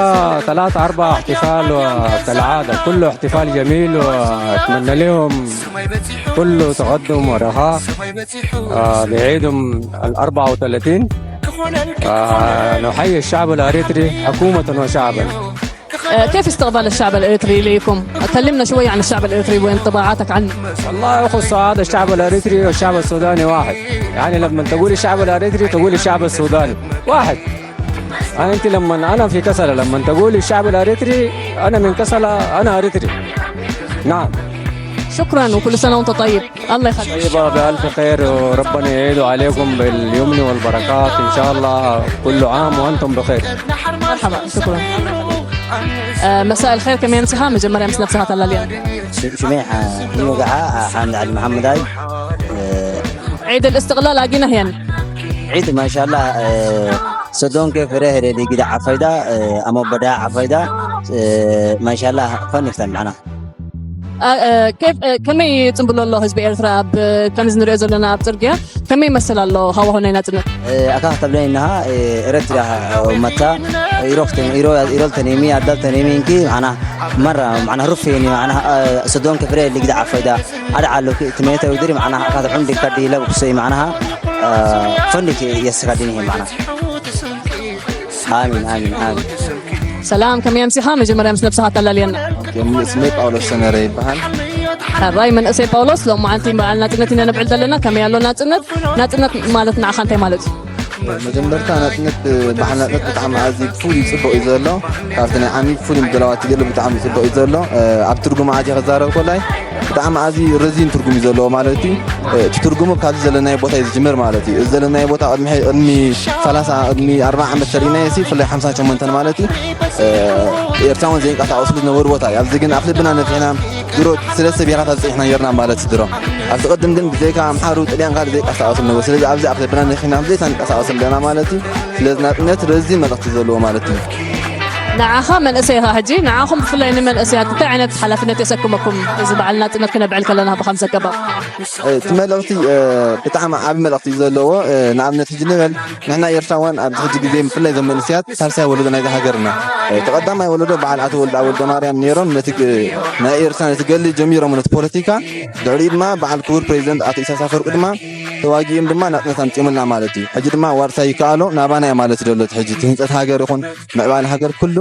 ثلاثة أربعة احتفال، وكالعادة كله احتفال جميل، وأتمنى لهم كل تقدم ورخاء. آه، بعيدهم ال أربعة وثلاثين. آه، نحيي الشعب الأريتري حكومة وشعبا. آه، كيف استقبال الشعب الإريتري ليكم؟ كلمنا شوية عن الشعب الإريتري وانطباعاتك عنه. والله يخص هذا الشعب الأريتري والشعب السوداني واحد. يعني لما تقول الشعب الأريتري تقول الشعب السوداني واحد. يعني أنت لما أنا في كسلة، لما تقول الشعب الأريتري، أنا من كسلة، أنا أريتري. نعم. شكرا، وكل سنة وانت طيب. الله يخليك. طيبة بألف خير، وربنا يعيد عليكم باليمن والبركات إن شاء الله. كل عام وأنتم بخير. مرحبا، شكرا. آه، مساء الخير، ከመይ ኣምሲኻ? መጀመርያ ምስ ነብስኻ ተላልየና። ሽሜ ሓሚሙ ገዓ ሓምድ ዓሊ መሓመዳይ። ዒድ እልእስትቕላል ኣጊና ህየን። ዒድ ማሻላ። ሰዶን ከፍረ ሄደ ሊጊዳ ዓፋይዳ። ኣሞበዳ ዓፋይዳ። ማሻላ ፈኒፍተን ማዕና። ከመይ ጽምብሎ ኣሎ ህዝቢ ኤርትራ? ኣብ ከምዚ ንሪኦ ዘለና ኣብ ጽርግያ ከመይ ይመስል ኣሎ ሃዋሁ ናይ ናጽነት? ኣካ ክተብለኒ እንሃ ኤረትራ መታ ኢሮክተን ኢሮልተን የሚ ኣዳልተን የሚ እንኪ ማዕና መራ ማዕና ሩፍ የኒ ማዕና ሰዶን ከፍረ ሊግዳ ዓፋይዳ ኣዳ ዓሎ ትሜተ ውድሪ ማዕና ኣካ ተሑን ዲካ ዲለ ብኩሰይ ማዕና ፈንዲክ የስካዲኒ ማዕና። ኣሚን ኣሚን ኣሚን። ሰላም፣ ከመይ ኣምሲኻ? መጀመርያ ምስ ነብስኻ ኣተላልየና። ስመይ ጳውሎስ ሰመረ ይበሃል። ሕራይ መንእሰይ ጳውሎስ፣ ሎማዓንቲ በዓል ናጽነት ኢና ነብዕል ዘለና። ከመይ ኣሎ ናጽነት? ናጽነት ማለት ንዓኻ እንታይ ማለት እዩ? መጀመርታ ናጽነት በዓል ናጽነት ብጣዕሚ ኣዝዩ ፍሉይ ጽቡቕ እዩ ዘሎ። ካብቲ ናይ ዓሚ ፍሉይ ምድላዋት ገለ ብጣዕሚ ጽቡቕ እዩ ዘሎ። ኣብ ትርጉም ኣዝየ ክዛረብ ኮላይ ብጣዕሚ ኣዝዩ ረዚን ትርጉም እዩ ዘለዎ ማለት እዩ። እቲ ትርጉሙ ካብዚ ዘለናዮ ቦታ እዩ ዝጅምር ማለት እዩ። እዚ ዘለናዮ ቦታ ቅድሚ ቅድሚ ሰላሳ ቅድሚ ኣርባዓ ዓመት ተሪእናዮ ሲ ብፍላይ ሓምሳን ሸሞንተን ማለት እዩ። ኤርትራውን ዘይንቀሳቀስሉ ዝነበሩ ቦታ እዩ። ኣብዚ ግን ኣብ ልብና ነፊሕና ድሮ ስለስተ ብሄራታት ጸኒሕና ነርና ማለት እዩ ድሮ። ኣብቲ ቅድም ግን ብዘይካ ኣምሓሩ ጥልያን ካልእ ዘይቀሳቀስሉ ነበሩ። ስለዚ ኣብዚ ኣብ ልብና ነፊሕና ብዘይታ ንቀሳቀስ ኣለና ማለት እዩ። ስለዚ ናጽነት ረዚን መልእኽቲ ዘለዎ ማለት እዩ። ንዓኻ መንእሰይ ኢኻ ሕጂ፣ ንዓኹም ብፍላይ ንመንእሰያት እንታይ ዓይነት ሓላፍነት የሰክመኩም እዚ በዓል ናጽነት ክነብዕል ከለና ብኸምዚ ኣገባብ? እቲ መልእኽቲ ብጣዕሚ ዓቢ መልእኽቲ እዩ ዘለዎ። ንኣብነት ሕጂ ንበል ንሕና ኤርትራውያን ኣብዚ ሕጂ ግዜ ብፍላይ እዞም መንእሰያት ሳልሳይ ወለዶ ናይዛ ሃገርና። እቲ ቀዳማይ ወለዶ በዓል ኣቶ ወልደ ወልደ ማርያም ነይሮም ነቲ ናይ ኤርትራ ነቲ ገድሊ ጀሚሮም ነቲ ፖለቲካ። ድሕሪኡ ድማ በዓል ክቡር ፕሬዚደንት ኣቶ ኢሳያስ ኣፈወርቂ ድማ ተዋጊኦም ድማ ናጽነት ኣምጺኦምልና ማለት እዩ። ሕጂ ድማ ዋርሳይ ይከኣሎ ናባና እዩ ማለት እዩ ዘሎ። ሕጂ እቲ ህንጸት ሃገር ይኹን ምዕባለ ሃገር ኩሉ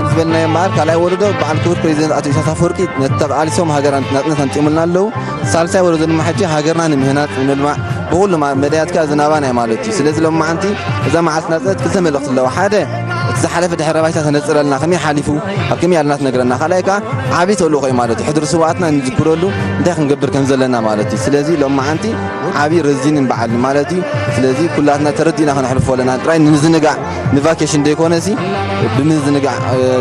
ዝበልናዮ እምበኣር ካልኣይ ወለዶ በዓል ክቡር ፕሬዚደንት ኣቶ ኢሳያስ ኣፈወርቂ ነቲ ተቓሊሶም ሃገር ናጽነት ኣምጺኦምልና ኣለዉ። ሳልሳይ ወለዶ ድማ ሕጂ ሃገርና ንምህናጽ ንምልማዕ ብኹሉ መዳያት ከኣ ዝናባና እዩ ማለት እዩ። ስለዚ ሎማዓንቲ እዛ መዓልቲ ናጽነት ክልተ መልእኽቲ ኣለዋ። ሓደ እቲ ዝሓለፈ ድሕረ ባይታ ተነጽረልና ከመይ ሓሊፉ ኣብ ከመይ ኣለና ትነግረና። ካልኣይ ከኣ ዓቢ ተልእኾ እዩ ማለት እዩ። ሕድሪ ስውኣትና ንዝክረሉ እንታይ ክንገብር ከም ዘለና ማለት እዩ። ስለዚ ሎማዓንቲ ዓቢ ረዚንን በዓል ማለት እዩ። ስለዚ ኩላትና ተረዲእና ከነሕልፎ ኣለና። ጥራይ ንምዝንጋዕ ንቫኬሽን ዘይኮነሲ ብምዝንጋዕ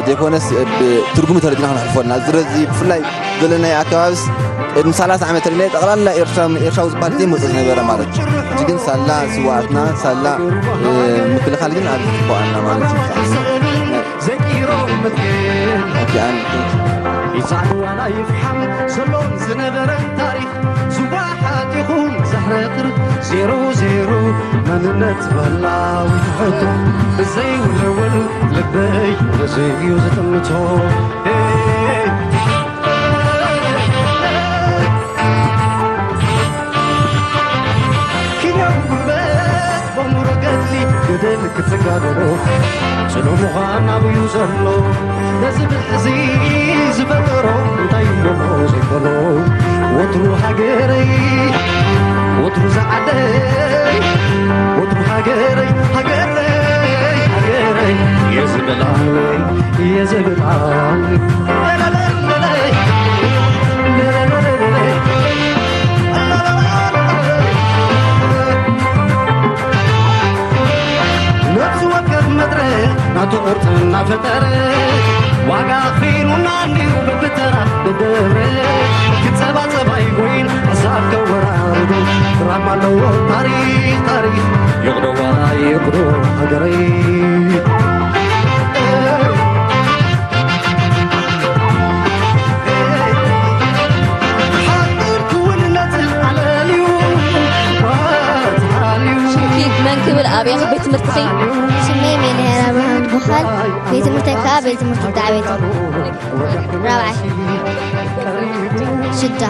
ዘይኮነስ ትርጉሙ ተረዲእና ከነሕልፎ ኣለና። እዚ ረዚ ብፍላይ ዘለናዮ ኣከባብስ ቅድሚ ሰላሳ ዓመት ተለለ ጠቕላላ ኤርትራ ኤርትራዊ ዝበሃል ዘይመጽእ ዝነበረ ማለት እዩ። ሕጂ ግን ሳላ ስውኣትና ሳላ ምክልኻል ግን ኣብ ዝግባኣና ማለት እዩ። ይዛዕዋላ ይፍሓም ዘሎን ዝነበረን ታሪኽ ዝዋሓጥ ይኹን ዘሕረጥር ዜሮ ዜሮ መንነት በላዊ ትሕቱ ብዘይውልውል ልበይ ነዘዩ ዝጥምቶ ኪንያዊ ጉልበት በሙረ ገድሊ ገደል ክትጋደሎ ጽኑ ምዃን ኣብዩ ዘሎ ነዚ ብሕዚ ዝፈጠሮ እንታይ እሞ ዘይኮኖ ወትሩ ሃገረይ ወትሩ ዝዓደይ ወትሩ ሃገረይ ሃገረይ ሃገረይ የዝብላለይ የዝብላለይ ነፍሲ ወከፍ መድረ ናቱ ቅርጽ እናፈጠረ ዋጋ ኣኽፊሉና እንዲሁ በብተራ ታሪኽ ታሪኽ ይቕደዋ ይቕዶ ሃገረይ። ሓጥር ክውንነት ኣለልዩ ባትሃልዩ። ሽምኪ መን ክብል ኣበይ ቤት ትምህርትኺ? ሽመይ ሜልሄር ኣብርሃም ይበሃል። ቤት ትምህርተይ ከዓ ቤት ትምህርቲ ዳዕቤት ራብዓይ። ሽዳ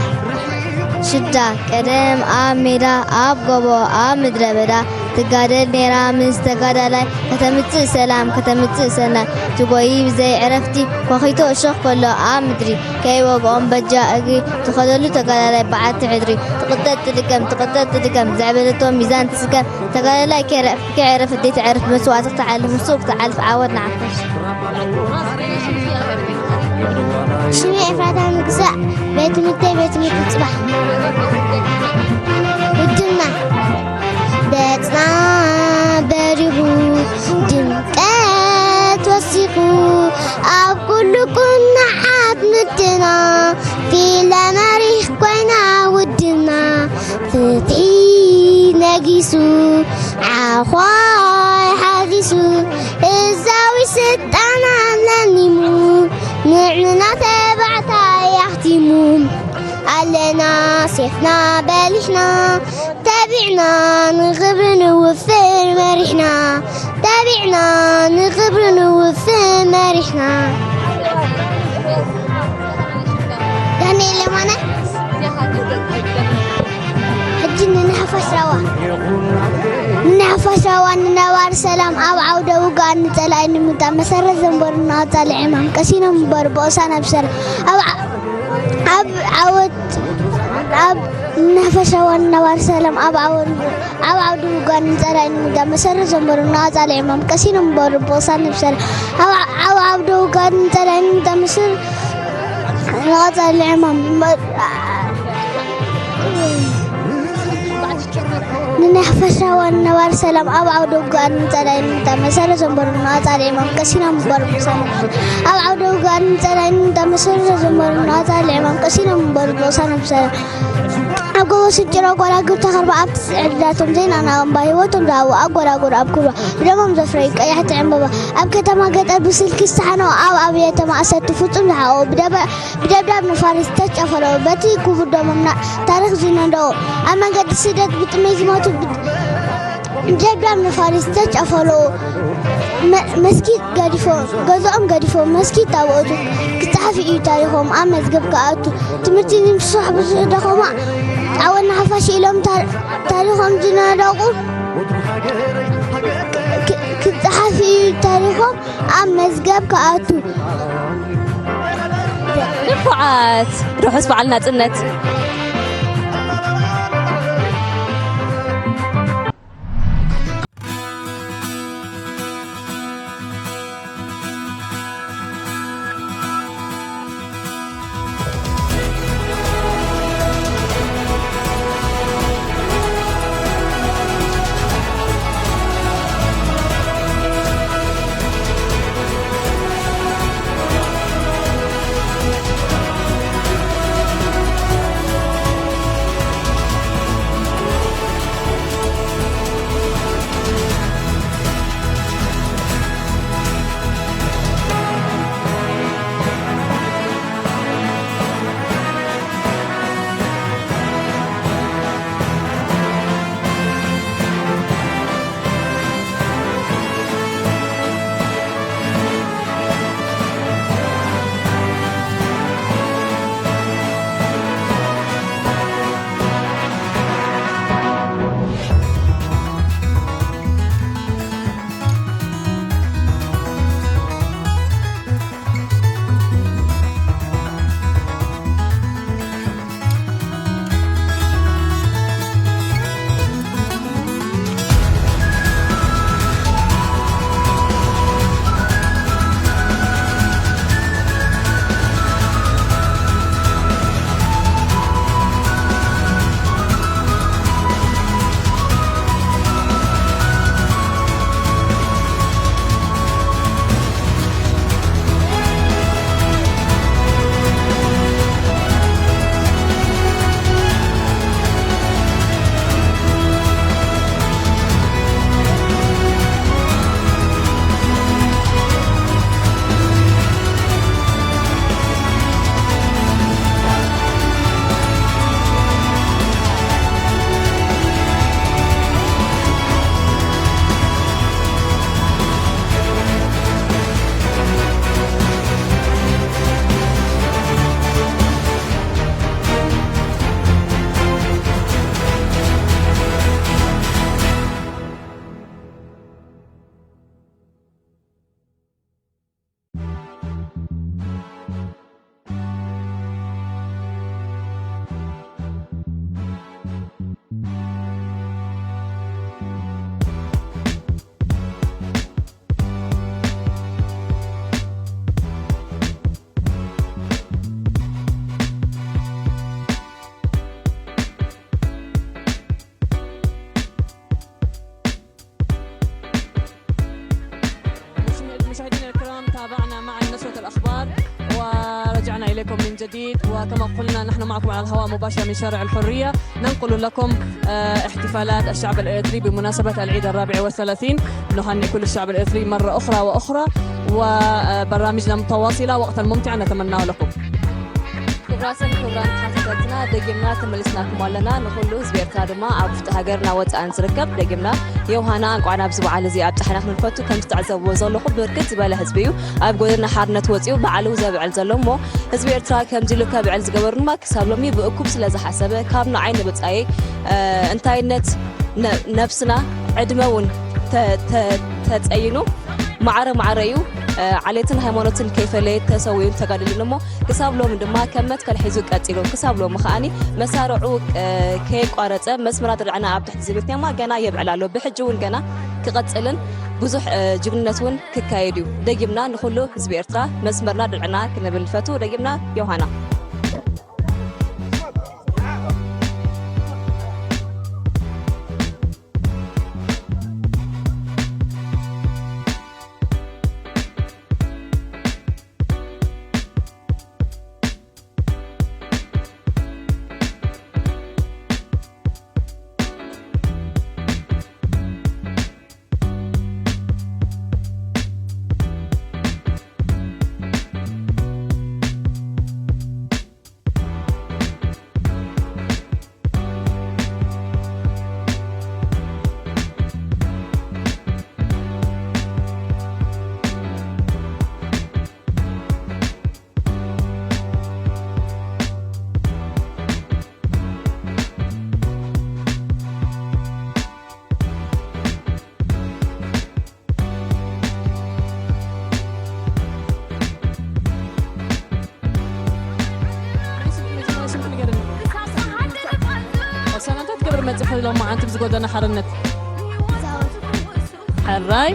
ሽዳ ቀደም ኣብ ሜዳ ኣብ ጎቦ ኣብ ምድረ በዳ ትጋደል ነይራ ምስ ተጋዳላይ ከተምጽእ ሰላም ከተምጽእ ሰናይ ትጎይ ብዘይ ዕረፍቲ ኳኺቶ እሾኽ ከሎ ኣብ ምድሪ ከይወግኦም በጃ እግሪ ትኸደሉ ተጋዳላይ በዓቲ ሕድሪ ትቕጠጥ ትድከም ትቕጠጥ ትድከም ዘዕበለቶ ሚዛን ትስከም ተጋዳላይ ከይረ- ከይዕረፍ ደይትዕረፍ መስዋእቲ ክትዓልፍ ምስኡ ክትዓልፍ ዓወት ንዓኻ። ሽመይ ኤፍራታ ምግዛእ ቤት ትምህርተይ ቤት ትምህርቲ ጽባሕ ውድና ገጽና በሪሁ ድምቀት ወሲኹ ኣብ ኩሉ ኩነዓት ምድና ፊለ መሪሕ ኮይና ውድና ፍትሒ ነጊሱ ዓዃይ ሓጊሱ ህዝባዊ ስልጣና ለሚሙ ንዕና ተባዕታይ ኣኽቲሙ ኣለና ሴፍና በሊሕና ተቢዕና ንኽብሪ ንውፍር መሪሕና ተቢዕና ንኽብሪ ንውፍር መሪሕና። ዳንኤል የማነ። ሕጂ ንናሕፋሽ ራዋ ንናሕፋሽ ራዋ ንነባሪ ሰላም ኣብ ዓውደ ውግኣን ንጸላኢ ንምምጻእ መሰረት ዘንበሩ ንቐጻሊ ዕማም ቀሲኖም እምበር ብኦሳ ነብሰር ኣብ ዓ- ኣብ ዓወት ኣብ ንናሕፋሽ ራዋ ንነባሪ ሰላም ኣብ ዓወት ኣብ ዓውደ ውግኣን ንጸላኢ ንምምጻእ መሰረት ዘንበሩ ንቐጻሊ ዕማም ቀሲኖም እምበር ብኦሳ ነብሰር ኣብ ዓ- ኣብ ዓውደ ውግኣን ንጸላኢ ንምምጻእ መሰረት ንቐጻሊ ዕማም ንናሕፋሽ ራዋ ንነባሪ ሰላም ኣብ ዓውደ ውግኣን ንጸላኢ ንምምጻእ መሰረት ዘንበሩ ንቐጻሊ ዕማም ቀሲኖም እምበር ብኦሳ ነብሰር ኣብ ዓውደ ውግኣን ንጸላኢ ንምምጻእ መሰረት ዘንበሩ ንቐጻሊ ዕማም ቀሲኖም እምበር ብኦሳ ነብሰር ኣብ ጎቦ ስንጭሮ ጓላግብ ተኸርባ ኣብቲ ስዕድዳቶም ዘይናናቕ እምባ ህይወቶም ዝሃቡ ኣብ ጎራጉር ኣብ ኩርባ ብደሞም ዘፍረዩ ቀያሕቲ ዕምበባ ኣብ ከተማ ገጠር ብስልኪ ዝተሓነቑ ኣብ ኣብያተ ማእሰርቲ ፍጹም ዝሓቐቑ ብደበ- ብደብዳብ ነፋሪት ዝተጨፈለቑ በቲ ክቡር ደሞም ና- ታሪኽ ዝነደቑ ኣብ መንገዲ ስደት ብጥሜት ዝሞቱ ብ- ብደብዳብ ነፋሪት ዝተጨፈለቑ መ- መስጊድ ገዲፎም ገዝኦም ገዲፎም መስጊድ ታቦቱ ክጸሓፍ እዩ ታሪኾም ኣብ መዝገብ ክኣቱ ትምህርቲ ንምስፋሕ ብዙሕ ደኸማ ዓወት ንሓፋሽ ኢሎም ታር- ታሪኾም ዝነደቑ ክ- ክጸሓፍ እዩ ታሪኾም ኣብ መዝገብ ክኣቱ። ንፉዓት ርሑስ በዓል ናጽነት። كما قلنا، نحن معكم على الهواء مباشرة من شارع الحرية، ننقل لكم آه، احتفالات الشعب الإريتري بمناسبة العيد الرابع والثلاثين. نهنئ كل الشعب الإريتري مرة أخرى وأخرى، وبرامجنا متواصلة، وقتا ممتعا نتمناه لكم. ክቡራትን ክቡራን ተኸታተልትና፣ ደጊምና ተመሊስናኩም ኣለና። ንኹሉ ህዝቢ ኤርትራ ድማ ኣብ ውሽጢ ሃገርና ወጻእን ዝርከብ፣ ደጊምና ዮሃና እንቋዕ ናብዚ በዓል እዚ ኣብጽሓና ክንብል ንፈቱ። ከም ትዕዘብዎ ዘለኹም ብርክት ዝበለ ህዝቢ እዩ ኣብ ጎደና ሓርነት ወጺኡ በዓሉ ዘብዕል ዘሎ እሞ፣ ህዝቢ ኤርትራ ከምዚ ኢሉ ከብዕል ዝገበሩ ድማ ክሳብ ሎሚ ብእኩብ ስለ ዝሓሰበ፣ ካብ ንዓይ ንብጻየይ፣ እ፣ እንታይነት ነ-፣ ነብስና ዕድመ እውን ተ-፣ ተ-፣ ተጸይኑ፣ ማዕረ ማዕረ እዩ፣ እ፣ ዓሌትን ሃይማኖትን ከይፈለየ ተሰዊኡን ተጋዲሉን እሞ፣ ክሳብ ሎሚ ድማ ከም መትከል ሒዙ ቀጺሉ። ክሳብ ሎሚ ከኣኒ መሳርዑ፣ እ፣ ከየቋረጸ፣ መስመራት ርዕና ኣብ ትሕቲ ዝብል ቴማ ገና የብዕል ኣሎ። ብሕጂ እውን ገና ክቐጽልን ብዙሕ፣ እ፣ ጅግንነት እውን ክካየድ እዩ። ደጊምና ንኹሉ ህዝቢ ኤርትራ መስመርና ድርዕና ክንብል ንፈቱ። ደጊምና ዮሃና። ሰላምታ ትገብር መፅእ ከሎ መዓንቲ ብዝጎደና ሓርነት። ሕራይ።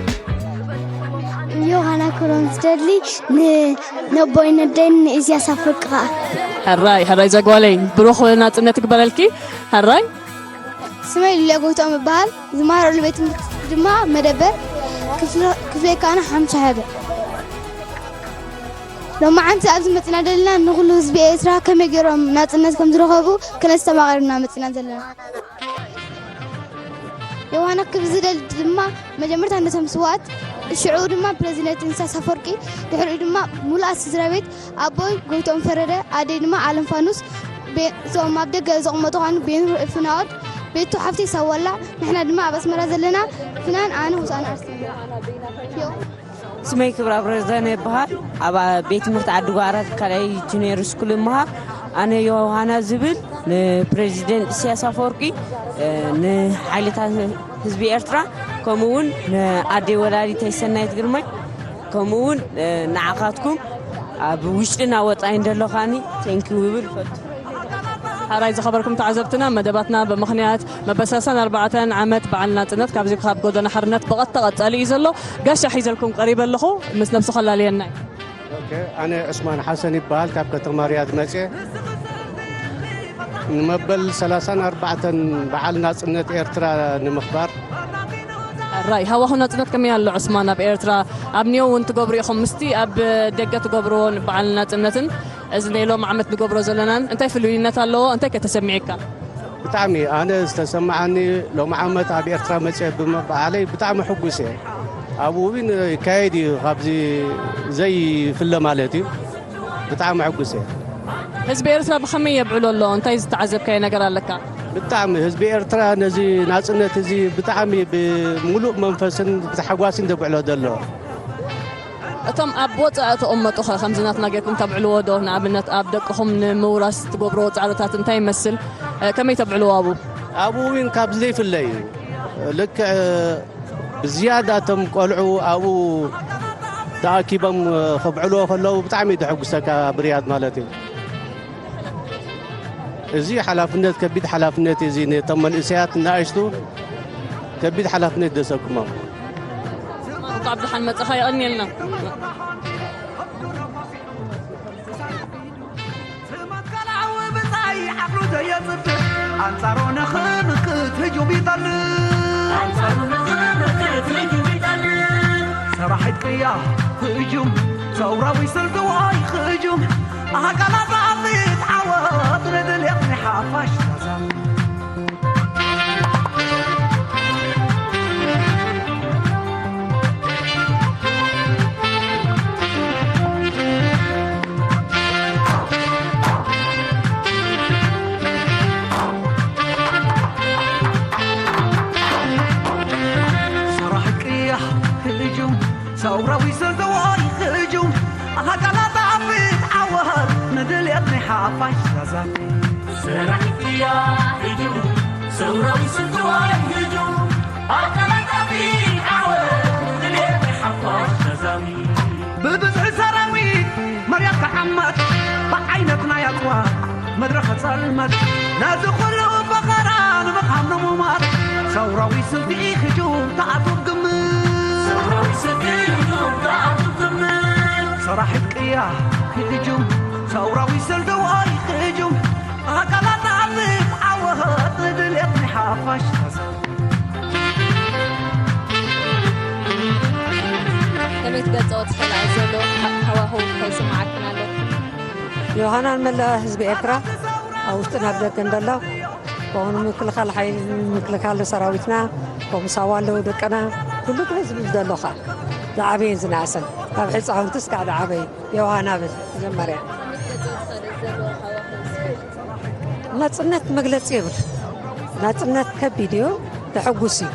ዮሃና ክሮን ዝደሊ ን-፣ ነቦይ ነደይን ንእዝያስ ኣፈወርቂ ከኣ። ሕራይ፣ ሕራይ ዘጓለይ። ብሩኽ ናጽነት ይግበረልኪ። ሕራይ። ስመይ ሉልያ ጎይትኦም እበሃል። ዝመሃረሉ ቤት ትምህርቲ ድማ መደበር ክፍለ-፣ ክፍለ ካና ሓምሳ ሓደ። ሎማዓንቲ ኣብዚ መጽና ደለና ንኹሉ ህዝቢ ኤርትራ ከመይ ገይሮም ናጽነት ከም ዝረኸቡ ክነስተማቐር ኢና መጽና ዘለና። ዮሃና ክብል ዝደሊ ድማ መጀመርታ ነቶም ስዋኣት፣ ሽዑ ድማ ፕረዚደንት ኢሳያስ ኣፈወርቂ፣ ድሕሪኡ ድማ ሙሉኣት ስድራ ቤት፣ ኣቦይ ጎይትኦም ፈረደ፣ ኣደይ ድማ ኣለም ፋኑስ፣ ቤ-፣ እዞም ኣብ ደገ ዘቕመጡ ኻኑ ቤኑር ፍናኦድ፣ ቤቱ ሓፍተይ ሳዋላ፣ ንሕና ድማ ኣብ ኣስመራ ዘለና ፍናን ኣነ ሆሳዕና ኣርሰናል። ስመይ ክብራ ብረዘነ ይበሃል። ኣብ ቤት ትምህርቲ ዓዲ ጓራት ካልኣይ ጁኒየር ስኩል እመሃር። ኣነ ዮሃና ዝብል ንፕሬዚደንት ኢሳያስ ኣፈወርቂ፣ እ፣ ንሓይልታት ህዝቢ ኤርትራ፣ ከምኡ እውን ንኣደይ ወላዲተይ ሰናይት ግርማይ፣ ከምኡ እውን፣ እ፣ ንዓኻትኩም ኣብ ውሽጥና ወጻኢ እንደለኻኒ ቴንኪው ይብል እፈቱ። ሓራይ ዝኸበርኩም ተዓዘብትና፣ መደባትና ብምኽንያት መበል ሰላሳን ኣርባዕተን ዓመት በዓል ናጽነት ካብዚ ካብ ጎደና ሓርነት ብቐጥታ ቀጻሊ እዩ ዘሎ። ጋሻ ሒዘልኩም ቀሪበ ኣለኹ፣ ምስ ነብሱ ከላልየና እዩ። ኦኬ፣ ኣነ ዑስማን ሓሰን ይበሃል፣ ካብ ከተማ ሪያድ መጽየ። ንመበል ሰላሳን ኣርባዕተን በዓል ናጽነት ኤርትራ ንምኽባር። ሕራይ፣ ሃዋሁ ናጽነት ከመይ ኣሎ ዑስማን ኣብ ኤርትራ? ኣብ ኒዮ እውን ትገብሩ ኢኹም፣ ምስቲ ኣብ ደገ ትገብርዎ በዓል ናጽነትን እዚ ናይ ሎሚ ዓመት ንገብሮ ዘለናን እንታይ ፍሉይነት ኣለዎ? እንታይ ከ ተሰሚዑካ? ብጣዕሚ ኣነ ዝተሰማዓኒ ሎሚ ዓመት ኣብ ኤርትራ መጽየ ብምብዓለይ ብጣዕሚ ሕጉስ እየ። ኣብኡ እውን ይካየድ እዩ፣ ካብዚ ዘይፍለ ማለት እዩ። ብጣዕሚ ሕጉስ እየ። ህዝቢ ኤርትራ ብኸመይ የብዕሎ ኣሎ? እንታይ ዝተዓዘብካዮ ነገር ኣለካ? ብጣዕሚ ህዝቢ ኤርትራ ነዚ ናጽነት እዚ ብጣዕሚ ብምሉእ መንፈስን ብታሕጓስን ዘብዕሎ ዘሎ። እቶም ኣብ ወጻኢ እተቐመጡ ኸ ከምዚ ናትና ጌርኩም ተብዕልዎ ዶ? ንኣብነት ኣብ ደቅኹም ንምውራስ ትገብርዎ ጻዕርታት እንታይ ይመስል? እ፣ ከመይ ተብዕልዎ ኣብኡ? ኣብኡ እውን ካብ ዘይፍለ እዩ። ልክዕ ብዝያዳ እቶም ቆልዑ ኣብኡ ተኣኪቦም ከብዕልዎ ከለዉ ብጣዕሚ እዩ ዘሐጉሰካ፣ ብርያድ ማለት እዩ። እዚ ሓላፍነት፣ ከቢድ ሓላፍነት እዩ። እዚ ነቶም መንእሰያት ንኣሽቱ ከቢድ ሓላፍነት ደሰኩሞም። እንኳዕ ብደሓን መጻኻ፣ የቐንየልና። መትከላዊ ብጻይ ዓቕሉ ዘየጽብር፣ ኣንጻሩ ንኽምክት ህጁም ይጠልብ። ኣንጻሩ ንኽምክት ህጁም ይጠልብ። ሰራሒት ቅያ ህጁም፣ ሰውራዊ ስልትዋይ ህጁም፣ ኣካላት ኣፍት ወጥሪ ድልየት ናይ ሓፋሽ ተዛም ሰራሕ ቅያሕ ህጁም ሰውራዊ ሰልተዋይ ህጁም ኣካላት ዓወት ንድልየት ናይ ሓፋሽ ተዛም ሰራሕያ ህጁም ሰውራዊ ስልትዋይ ህጁም ኣካላታዊ ዓወት ንድልየት ሓፋሽ ተዛሚ ብብዝሒ ሰራዊት መርያት ክዓመት ብዓይነት ናይ ኣጽዋር መድረኽ ጸልመት ነዚ ኩሉ ፈኸራ ንምኻም ንሙማት ሰውራዊ ስልቲ ህጁም ተኣቱ ግምት ሰውራዊ ስልቲ ህጁም ተኣቱ ግምት ሰራሒት ቅያ ህጁም ሰውራዊ ስልቲ ወይ ህጁም ኣካላት ዓወት ንድልየት ናይ ሓፋሽ ከመይ ትገልጸኦ ትኽእላ ዘሎ ሃዋህው እንታይ ይስምዓክን ኣሎ? ዮሃናን መላእ ህዝቢ ኤርትራ ኣብ ውሽጥን ኣብ ደገን ደሎ ከምኡ ንምክልኻል ሓይሊ ንምክልኻል ሰራዊትና ከምኡ ሳዋ ኣለዉ ደቅና ኩሉ ህዝቢ ደሎ ኸዓ ዝዓበየን ዝነኣሰን ካብ ህፃውንቲ እስካዕ ዝዓበየ ዮሃና ብል መጀመርያ ናጽነት መግለጺ የብሉ። ናጽነት ከቢድ እዩ፣ ተሐጉስ እዩ።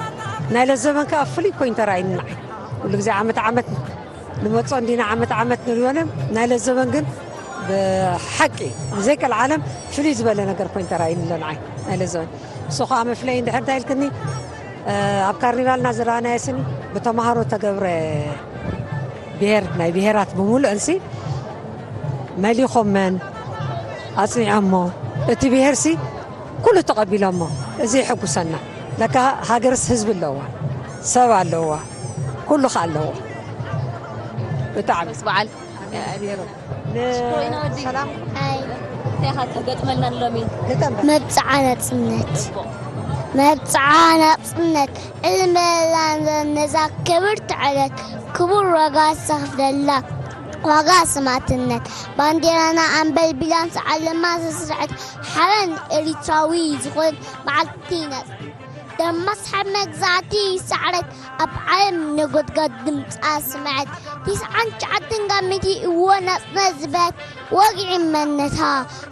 ናይ ለዘበን ከኣ ፍሉይ ኮይኑ ተራእዩኒ ንዓይ። ኩሉ ግዜ ዓመት ዓመት ንመጾ እንዲና ዓመት ዓመት ንሪኦ ለም ናይ ለዘበን ግን ብሓቂ ብዘይ ቀልዓለም ፍሉይ ዝበለ ነገር ኮይኑ ተራእዩኒ ኣሎ ንዓይ ናይ ለዘበን። እሱ ኸኣ መፍለይ እንድሕር እንታይ ኢልክኒ ኣብ ካርኒቫልና ዝረኣናዮ ስኒ ብተምሃሮ ተገብረ ብሄር ናይ ብሄራት ብምሉእንሲ መሊኾመን ኣጽኒዖሞ እቲ ብሄርሲ ኩሉ ተቐቢሎሞ እዚ ይሕጉሰና ለካ ሃገርስ ህዝቢ ኣለዋ ሰብ ኣለዋ ኩሉ ከ ኣለዎ ብጣዕሚ በዓል ሰላም እንታይ ኢኻ ትገጥመልና ሎሚ? መብጽዓ ናጽነት መብጽዓ ናጽነት ዕልመላን ነዛ ክብርቲ ዕለት ክቡር ዋጋ ዝተኽፍለላ ዋጋ ሰማእትነት ባንዴራና ኣንበልቢላን ሰዓለማ ዘስርዐት ሓበን ኤሪትራዊ ዝኾነት መዓልቲ ናጽነት ደም መስሓብ መግዛእቲ ሰዓረት ኣብ ዓለም ነጎድጋድ ድምጻ ኣስምዐት ቲስዓን ትሽዓተን ካብ ሚእቲ እወ ናጽነት ዝበለት ወግዒ መንነታ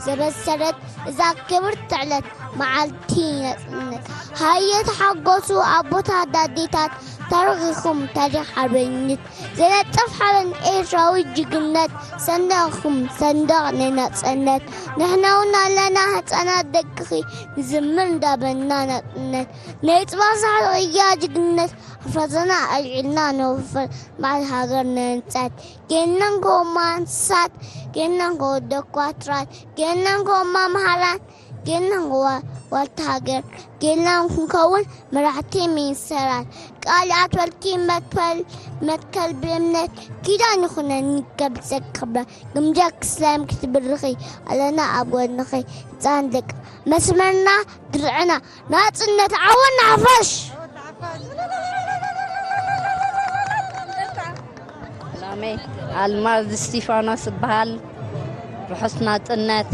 ዘበሰረት እዛ ክብርቲ ዕለት መዓልቲ ናጽነት ሃየ ተሓጎሱ ኣቦታት ኣዴታት ተረኺኹም ታሪኽ ሓርበኝነት ዘነጥፍ ሓበን ኤርትራዊ ጅግነት ሰንደቕኹም ሰንደቕ ናይ ናጽነት ንሕና እውን ኣለና ህጻናት ደቅኺ ንዝምር እንዳበልና ናጽነት ናይ ጽባሕ ሳሕሪ ቅያ ጅግነት ኣፍራዛና ኣልዒልና ነውፍር በዓል ሃገር ነንጸት ጌናን ከውማ እንስሳት ጌናን ከወደኳ ትራት ጌናን ከውማ መሃራን ጌና ዋልታ ሃገር ጌና ክንከውን መራሕቲ ሚኒስተራት ቃል ኣትወልኪ መትከል መትከል ብእምነት ኪዳን ይኹነኒ ከብሰክ ክብረ ግምጃ ክስላም ክትብርኺ ኣለና ኣብ ጎንኺ ህፃን ደቂ መስመርና ድርዕና ናፅነት ዓወት ንሓፋሽ። ሰላመይ ኣልማዝ እስቲፋኖስ እበሃል። ርሑስ ናጽነት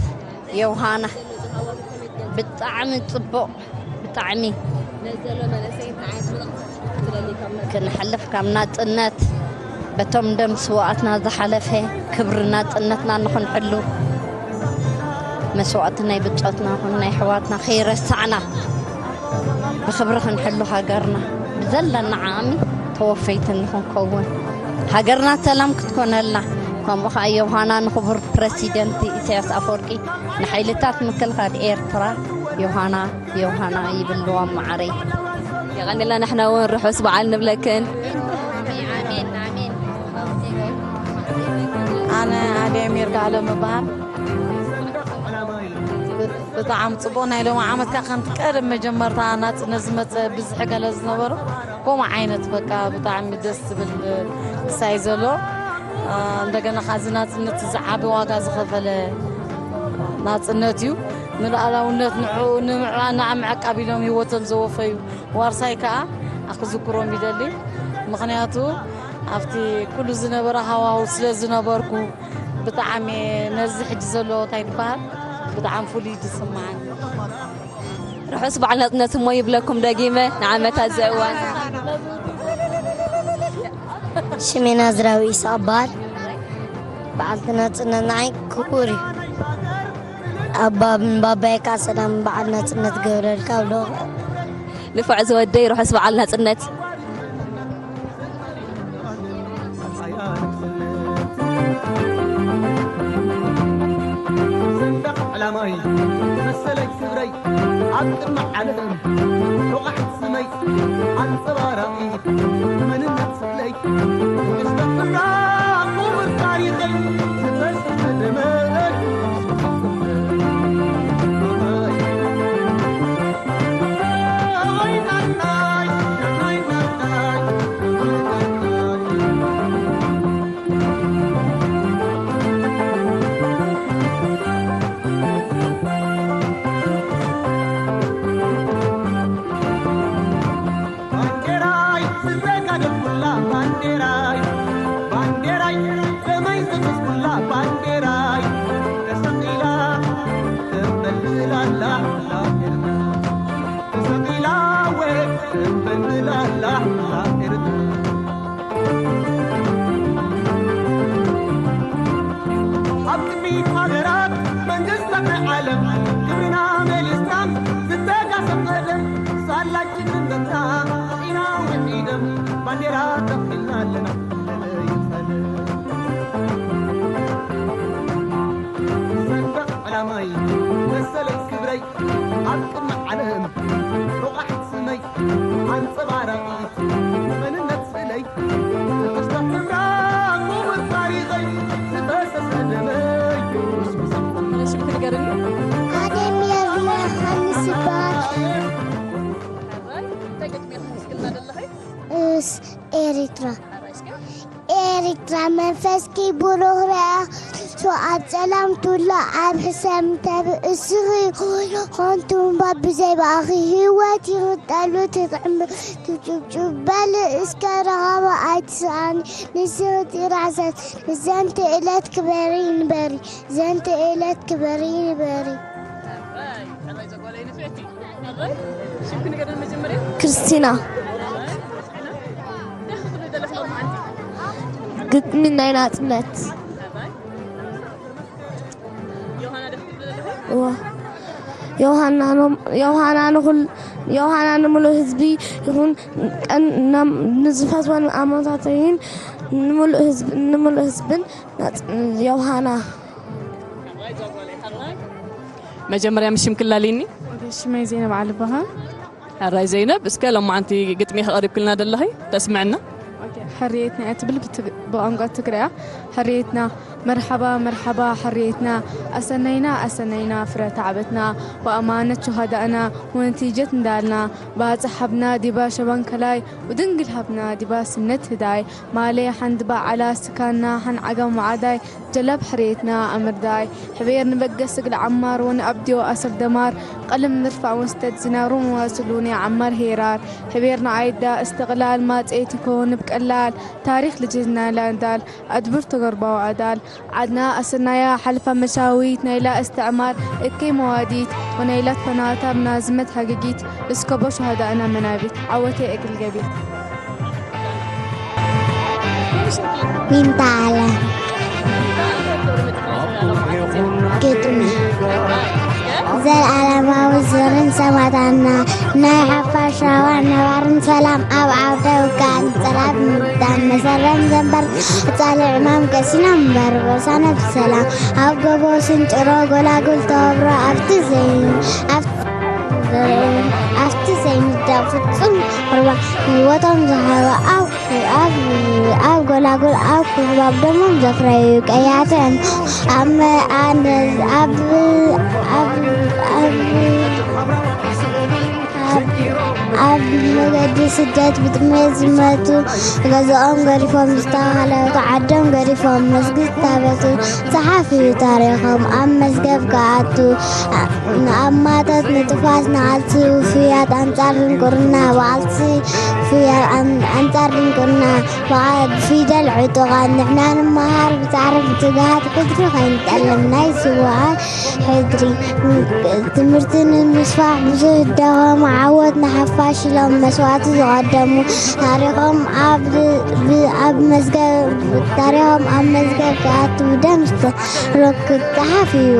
ዮውሃና። ብጣዕሚ ጽቡቕ፣ ብጣዕሚ። ክንሕልፍ ካብ ናጽነት፣ በቶም ደም ስውኣትና ዝሓለፈ ክብሪ ናጽነትና ንኽንሕሉ፣ መስዋእቲ ናይ ብጾትና ኹን ናይ ኣሕዋትና ከይረሳዕና፣ ብኽብሪ ክንሕሉ ሃገርና ብዘለና ዓቕሚ ተወፈይቲ ንኽንከውን፣ ሃገርና ሰላም ክትኮነልና፣ ከምኡ ኸኣ ዮሃና ንኽቡር ፕረሲደንት ኢሳያስ ኣፈወርቂ፣ ንሓይልታት ምክልኻል ኤርትራ ዮሃና፣ ዮሃና ይብልዎም መዓረይ። የቐንየልና፣ ንሕና እውን ርሑስ በዓል ንብለክን። ኣነ ኣደይ ሚርጋ ኣለም እበሃል። ብጣዕሚ ጽቡቕ ናይ ሎሚ ዓመት ከኣ ከምቲ ቀደም መጀመርታ ናጽነት ዝመጸ ብዝሒ ገለ ዝነበሮ ከምኡ ዓይነት በቃ ብጣዕሚ ደስ ዝብል ክሳይ ዘሎ አ፣ እንደገና ከኣ እዚ ናጽነት እዚ ዓቢ ዋጋ ዝኸፈለ ናጽነት እዩ። ንሉዓላውነት ንዕኡ ንምዕባን ንዓ ምዕቃብ ኢሎም ህይወቶም ዘወፈዩ ዋርሳይ ከኣ ክዝክሮም ይደሊ። ምኽንያቱ ኣብቲ ኩሉ ዝነበረ ሃዋሁ ስለ ዝነበርኩ ብጣዕሚ ነዚ ሕጂ ዘሎ እንታይ ትበሃል ብጣዕሚ ፍሉይ ዝስምዓኒ። ርሑስ በዓል ናጽነት እሞ ይብለኩም ደጊመ ንዓመታት ዘእዋን። ሽሜና ዝራዊ ይስኣባል። በዓልቲ ናጽነት ንዓይ ክቡር እዩ። ኣባ ባባይ ከዓ ሰላም በዓል ናጽነት ገብረልካ ብሎ። ንፉዕ ዝወደይ ርሑስ በዓል ናጽነት። ሰንደቕ ዕላማይ መሰለይ ክብረይ ኣብ ቅድሚ ዓለም ሮቓሕ ስመይ ኣንጸባራቒ መንነት ስለይ ባንዴራይ ዝረጋገጽኩላ ባንዴራይ፣ ባንዴራይ ደመይ ዘፈስኩላ ባንዴራይ፣ ተሰቒላ ትበልላላ ላኤርና፣ ተሰቒላ ወ ትበልላላ ላኤርና። ኣብ ቅድሚት ሃገራት መንግስታት ናይ ዓለም ክብርና መሊስና ዝተጋሰ ቀደም ሳላ ጅግንነትና ኢና ወዲደም ባንዴራ ተኺልና ኣለና ለይፋለ ሰንደቕ ዕላማይ መሰለይ ክብረይ ኣብ ቅድሚ ዓለም ሮቓሕ ስመይ ኣንጸባራቒት መንነት ስእለይ ተኸስታ ክብራ ክቡር ታሪኸይ ዝፈሰሰ ደመይ ሽም ክትገርኒ ኣደም የርና ዮሃንስ ይበሃል። እስ ኤሪትራ ኤሪትራ መንፈስኪ ብሩኽ ርኣ ሶ ኣብ ጸላም ትውሎ ኣብ ሕሰም ተብ እስኺ ኾንቱ እምባ ብዘይ ብኣኺ ህይወት ይኽጠሉ ትጥዕም ትጭብጭብ በል እስከ ረኸቦ ኣይትስኣኒ ንስኺ ራሕሰት ንዘንቲ እለት ክበሪ ንበሪ ዘንቲ እለት ክበሪ ንበሪ። ክርስቲና። ግጥሚ ናይ ናጽነት። እዋ። ዮሃና ኖም-፣ ዮሃና ንኹል-፣ ዮሃና ንምሉእ ህዝቢ ይኹን ቀን-፣ ናም-፣ ንዝፈትወን ኣማታተይን ንምሉእ ህዝብ-፣ ንምሉእ ህዝብን ናጽ-፣ ዮሃና። መጀመርያ ምስ ሽምኪ ኣላልይኒ። ኦኬ፣ ሽመይ ዜነብ ዓሊ ይበሃል። ሕራይ ዜነብ፣ እስከ ሎማዓንቲ ግጥሚ ከቕሪብክልና ደለኺ ተስምዕና። ኦኬ፣ ሕርየትና እያ ትብል ብትግ-፣ ብቋንቋ ትግርያ። ሕርየትና፣ መርሓባ፣ መርሓባ፣ ሕርየትና፣ ኣሰነይና፣ ኣሰነይና፣ ፍረ ታዕበትና፣ ወኣማነት ሹሃዳእና፣ ወንቲጀት እንዳልና፣ ባጽሓብና ዲባ ሸባን ከላይ፣ ወድንግል ሃብና ዲባ ስነት ህዳይ፣ ማሌ ሓንድባ ዓላ ስካና ሓን ዓጋም ወዓዳይ፣ ጀላብ ሕርየትና ኣምርዳይ፣ ሕቤር ንበገስ እግል ዓማር ወንኣብድዮ ኣሰር ደማር፣ ቀልም ንርፋዕ ወንስተት ዝናሩ መዋስሉ ንዓማር ሄራር፣ ሕቤርና ኣይዳ እስትቕላል ማጼት ይኮን ብቀላል፣ ታሪኽ ልጅና ላንዳል፣ ኣድብር ተገርባው ኣዳል፣ ዓድና ኣሰናያ ሓልፋ መሻዊት ናይላ እስትዕማር እከይ መዋዲት ወናይላት ፈናታር ናዝመት ሃገጊት እስከቦ ሸሃዳእና መናቢት ዓወተይ እግል ገቢት። ዊንታ ዓለም ግጥሚ። ዘልኣለማዊ ዝኽርን ሰማእታትና፣ ናይ ሓፋሽ ራህዋን ነባርን ሰላም ኣብ ዓውደ ውግኣን ጸላእቲ ምድዳን መሰረን ዘንበር ቀጻሊ ዕማም ቀሲኖም እምበር ቦሳነ ብሰላም ኣብ ጎቦ ስንጭሮ ጎላጉል ተወብሮ ኣብቲ ዘይን-፣ ኣብቲ ዘይን-፣ ኣብቲ ዘይንደቕ ፍጹም ቁርባን ህይወቶም ዝሃቡ ኣብ ኣብ፣ ኣብ ጎላጉል ኣብ ኩሕባብ ደሞም ዘፍረዩ ቀያትን ኣብ መ-፣ ኣነ-፣ ኣብ፣ ኣብ፣ ኣብ፣ ኣብ፣ ኣብ መገዲ ስደት ብጥሜት ዝመቱ ገዝኦም ገዲፎም ዝተኸለቱ ዓዶም ገዲፎም መስጊድ ታበቱ ጸሓፊ ታሪኾም ኣብ መዝገብ ክኣቱ ንኣማታት ንጥፋት ንዓልቲ ውፍያ ኣንጻር ድንቁርና፣ ብቓልሲ ፍያ-፣ ኣን-፣ ኣንጻር ድንቁርና፣ ብቓ-፣ ብፊደል ዕጡቓት፣ ንሕና ንመሃር ብጻዕሪ ብትግሃት፣ ሕድሪ ከይንጠልም ናይ ስውኣት ሕድሪ። ትምህርቲ ንምስፋሕ ብዙሕ ዝደኸሙ፣ ዓወት ንሓፋሽ ኢሎም መስዋእቲ ዝቐደሙ፣ ታሪኾም ኣብ ብ-፣ ብ-፣ ኣብ መዝገብ፣ ታሪኾም ኣብ መዝገብ ክኣቱ ብደም ዝተረክ ክጸሓፍ እዩ።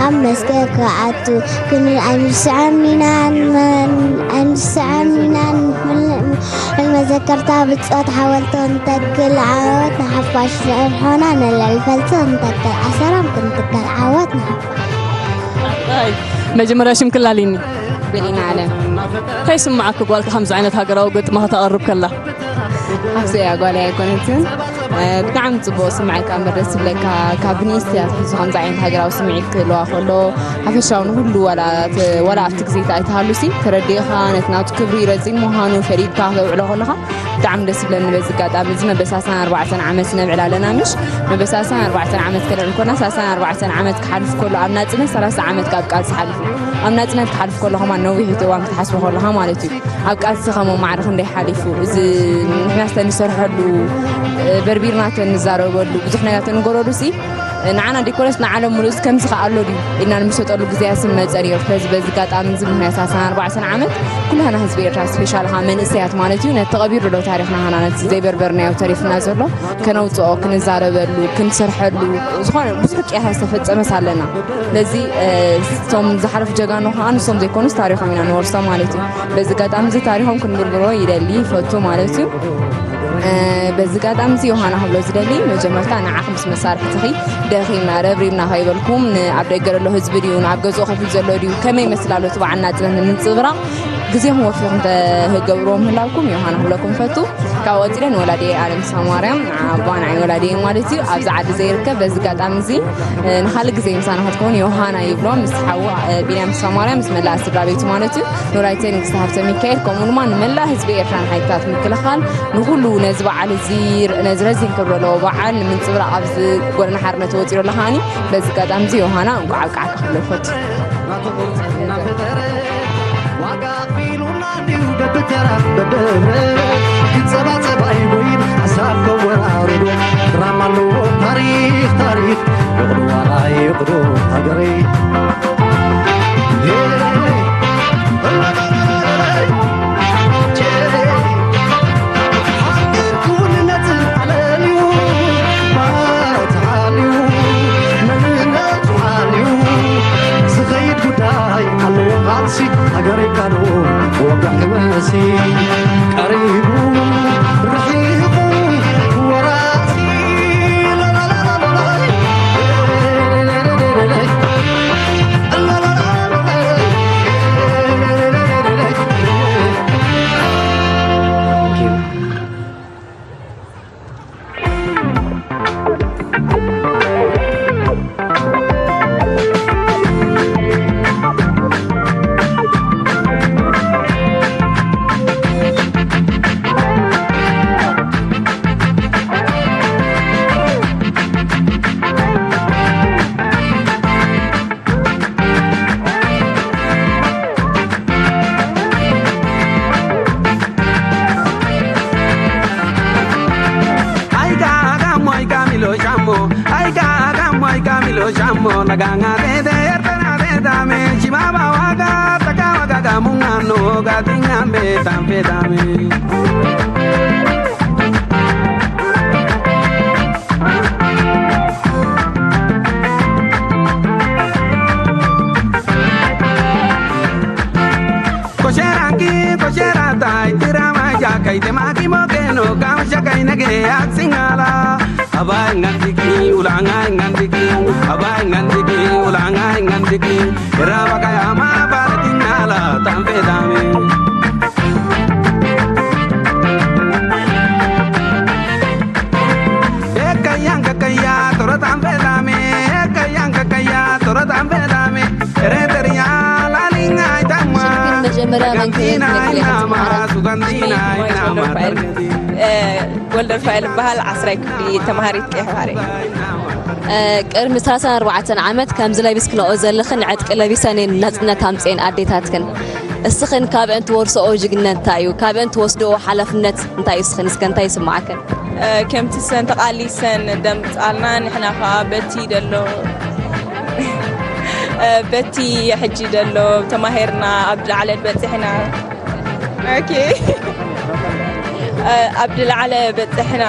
ኣብ መስገብ ክኣቱ ክን-፣ ኣይንስዐም ኢና፣ ንመን-፣ ኣይንስዐም ኢና፣ ንመዘከርታ ብጾት ሓወልቲ ክንተክል፣ ዓወት ንሓፋሽ፣ ንርሖና ነልዕል ፈልሲ ክንተክል፣ ኣሰራም ክንትከል፣ ዓወት ንሓፋሽ። ኣይ፣ መጀመርያ ሽምክላ ሊኒ። ብሊና ኣለም። እንታይ ይስምዓኪ ጓልኪ ከምዚ ዓይነት ሃገራዊ ግጥሚ ከተቕርብ ከላ? ኣብዚኣ ጓል ኣይኮነትን። እ፣ ብጣዕሚ ጽቡቕ ስምዓካ እምበር ደስ ዝብለካ። ካብ ንእስቲ ኣትሒዙ ከምዚ ዓይነት ሃገራዊ ስምዒት ክህልዋ ከሎ፣ ሓፈሻዊ ንኹሉ ዋላ ት-፣ ዋላ ኣብቲ ግዜ ኣይትሃሉሲ፣ ተረዲእኻ ነቲ ናቱ ክብሪ ረዚን ምዃኑ ፈሊጥካ ክተውዕሎ ከለኻ፣ ብጣዕሚ ደስ ዝብለኒ። በዚ ኣጋጣሚ እዚ መበል ሰላሳን ኣርባዕተን ዓመት ነብዕል ኣለና፣ ምሽ? መበል ሰላሳን ኣርባዕተን ዓመት ከነብዕል ኮና፣ ሰላሳን ኣርባዕተን ዓመት ክሓልፍ ከሎ፣ ኣብ ናጽነት ሰላሳ ዓመት ካብ ቃልሲ ሓሊፉ፣ ኣብ ናጽነት ክሓልፍ ከሎ ከማን ነዊሕ እቲ እዋን ክትሓስቦ ከለኻ ማለት እዩ። ኣብ ቃልሲ ከመ ማዕረ ክንደይ ሓሊፉ፣ እዚ ንሕና ዝተንሰርሐሉ፣ በርቢርና ተንዛረበሉ፣ ብዙሕ ነገር ተንገረሉ ሲ፣ ንዓና ዲኮረስ ንዓለም ሙሉእ ከምዚ ከኣ ኣሎ ድዩ ኢልና ንምሰጠሉ ግዜ ስም መጸ ነይሩ። ስለዚ በዚ ኣጋጣሚ እዚ ምኽንያት ሰላሳን ኣርባዕተን ዓመት ኩላና ህዝቢ ኤርትራ፣ ስፔሻል ኻ መንእሰያት ማለት እዩ፣ ነቲ ቀቢሩ ዶ ታሪኽና ሃና ነቲ ዘይበርበርናዮ ተሪፍና ዘሎ ከነውጽኦ፣ ክንዛረበሉ፣ ክንሰርሐሉ፣ ዝኾነ ብዙሕ ቅያታት ዝተፈጸመስ ኣለና። ስለዚ፣ እ፣ እቶም ዝሓለፉ ጀጋኑ ኸዓ ንሶም ዘይኮኑስ ታሪኾም ኢና ንወርሶም ማለት እዩ። በዚ ኣጋጣሚ እዚ ታሪኾም ክንብርብሮ ይደሊ፣ ይፈቱ ማለት እዩ። እ፣ በዚ ኣጋጣሚ እዚ ዮሃና ክብሎ ዝደሊ፣ መጀመርታ ንዓኹም ምስ መሳርሕትኺ ደኺምና፣ ረብሪብና ከይበልኩም፣ ን-፣ ኣብ ደገ ዘሎ ህዝቢ ድዩ፣ ንኣብ ገዝኡ ኮፍ ኢሉ ዘሎ ድዩ፣ ከመይ ይመስል ኣሎ እቲ በዓል ናጽነት ንምንጽብራቕ፣ ግዜኹም ወፊኹም ተገብርዎ ምህላውኩም ዮሃና ክብለኩም ፈቱ። ካብ ቀጺለ ንወላዲየ ኣለም ተስፋማርያም፣ ንዓባ ንዓይ ወላዲየ ማለት እዩ፣ ኣብዚ ዓዲ ዘይርከብ፣ በዚ ኣጋጣሚ እዚ፣ እ፣ ንኻልእ ግዜ ምሳና ክትከውን ዮሃና ይብሎ፣ ምስ ሓዉ፣ እ፣ ቢንያም ተስፋማርያም፣ ምስ መላእ ስድራ ቤቱ ማለት እዩ፣ ንወላዲተይ ንግስቲ ሃብተ ሚካኤል፣ ከምኡ ድማ ንመላእ ህዝቢ ኤርትራን ሓይልታት ምክልኻል፣ ንኹሉ ነዚ በዓል እዚ፣ ነዚ ረዚን ክብሪ ዘለዎ በዓል ንምንጽብራቕ ኣብዚ ጎደና ሓርነት ተወጺኡ ኣሎ። ከዓኒ በዚ ኣጋጣሚ እዚ ዮሃና እንቋዕ ኣብቅዓካ ክብሎ ይፈቱ። ናቱ ቁርጺ እናፈጠረ ዋጋ ኣኽፊሉና ድዩ በብተራ በብእምነት ክጸባጸብ ኣይቦይን ሓሳብ ከወራርዶ ድራማ ኣለዎ ታሪኽ ታሪኽ ይቕዱ ዋላ ይቕዱ ሃገረይ። ዝኸይድ ጉዳይ ኣለዎ ቃልሲ ሃገረይ ካዶ ወጋሕ መሲ ቀሪቡ ርሒቑ ወራሲ Aika akamwa ikamilo shambo, aika akamwa ikamilo shambo, naganga tete ertana teta me shibaba waga taka waga gamungano gatinga me tampe dame. Kosheranki, kosheratai, tirama jakai, temaki mokeno, kam shakai nege aksingala. Abai ngandiki, ulangai ngandiki, abai ngandiki, ulangai ngandiki. Rabakayama baratingala, tampe dame. Ekayang kakaya, toro tampe dame. Ekayang kakaya, toro tampe dame. Ereteria, la linga itama. ሽምግል መጀመርያ መግለጺ መግለጺ መሃራ ሽመይ ወልደርፋኤል፣ እ፣ ወልደርፋኤል እበሃል፣ ዓስራይ ክፍሊ ተማሃሪት ቀይሕ ባሕሪ። እ፣ ቅድሚ ሰላሳን ኣርባዕተን ዓመት ከምዚ ለቢስክንኦ ዘለኽን ዕጥቂ ለቢሰን እየን ናጽነት ኣምጽኤን ኣዴታትክን። እስኽን ካብአን ትወርሶኦ ጅግነት እንታይ እዩ? ካብአን ትወስድኦ ሓላፍነት እንታይ እዩ? እስኽን እስከ እንታይ ይስማዓከን? ከምቲ ሰን ተቓሊሰን ደምጻልና ንሕና ኸዓ በቲ ደሎ በቲ ሕጂ ደሎ ተማሂርና ኣብ ዝለዓለ በጺሕና። ኦኬ ኣብ ዝለዓለ በጺሕና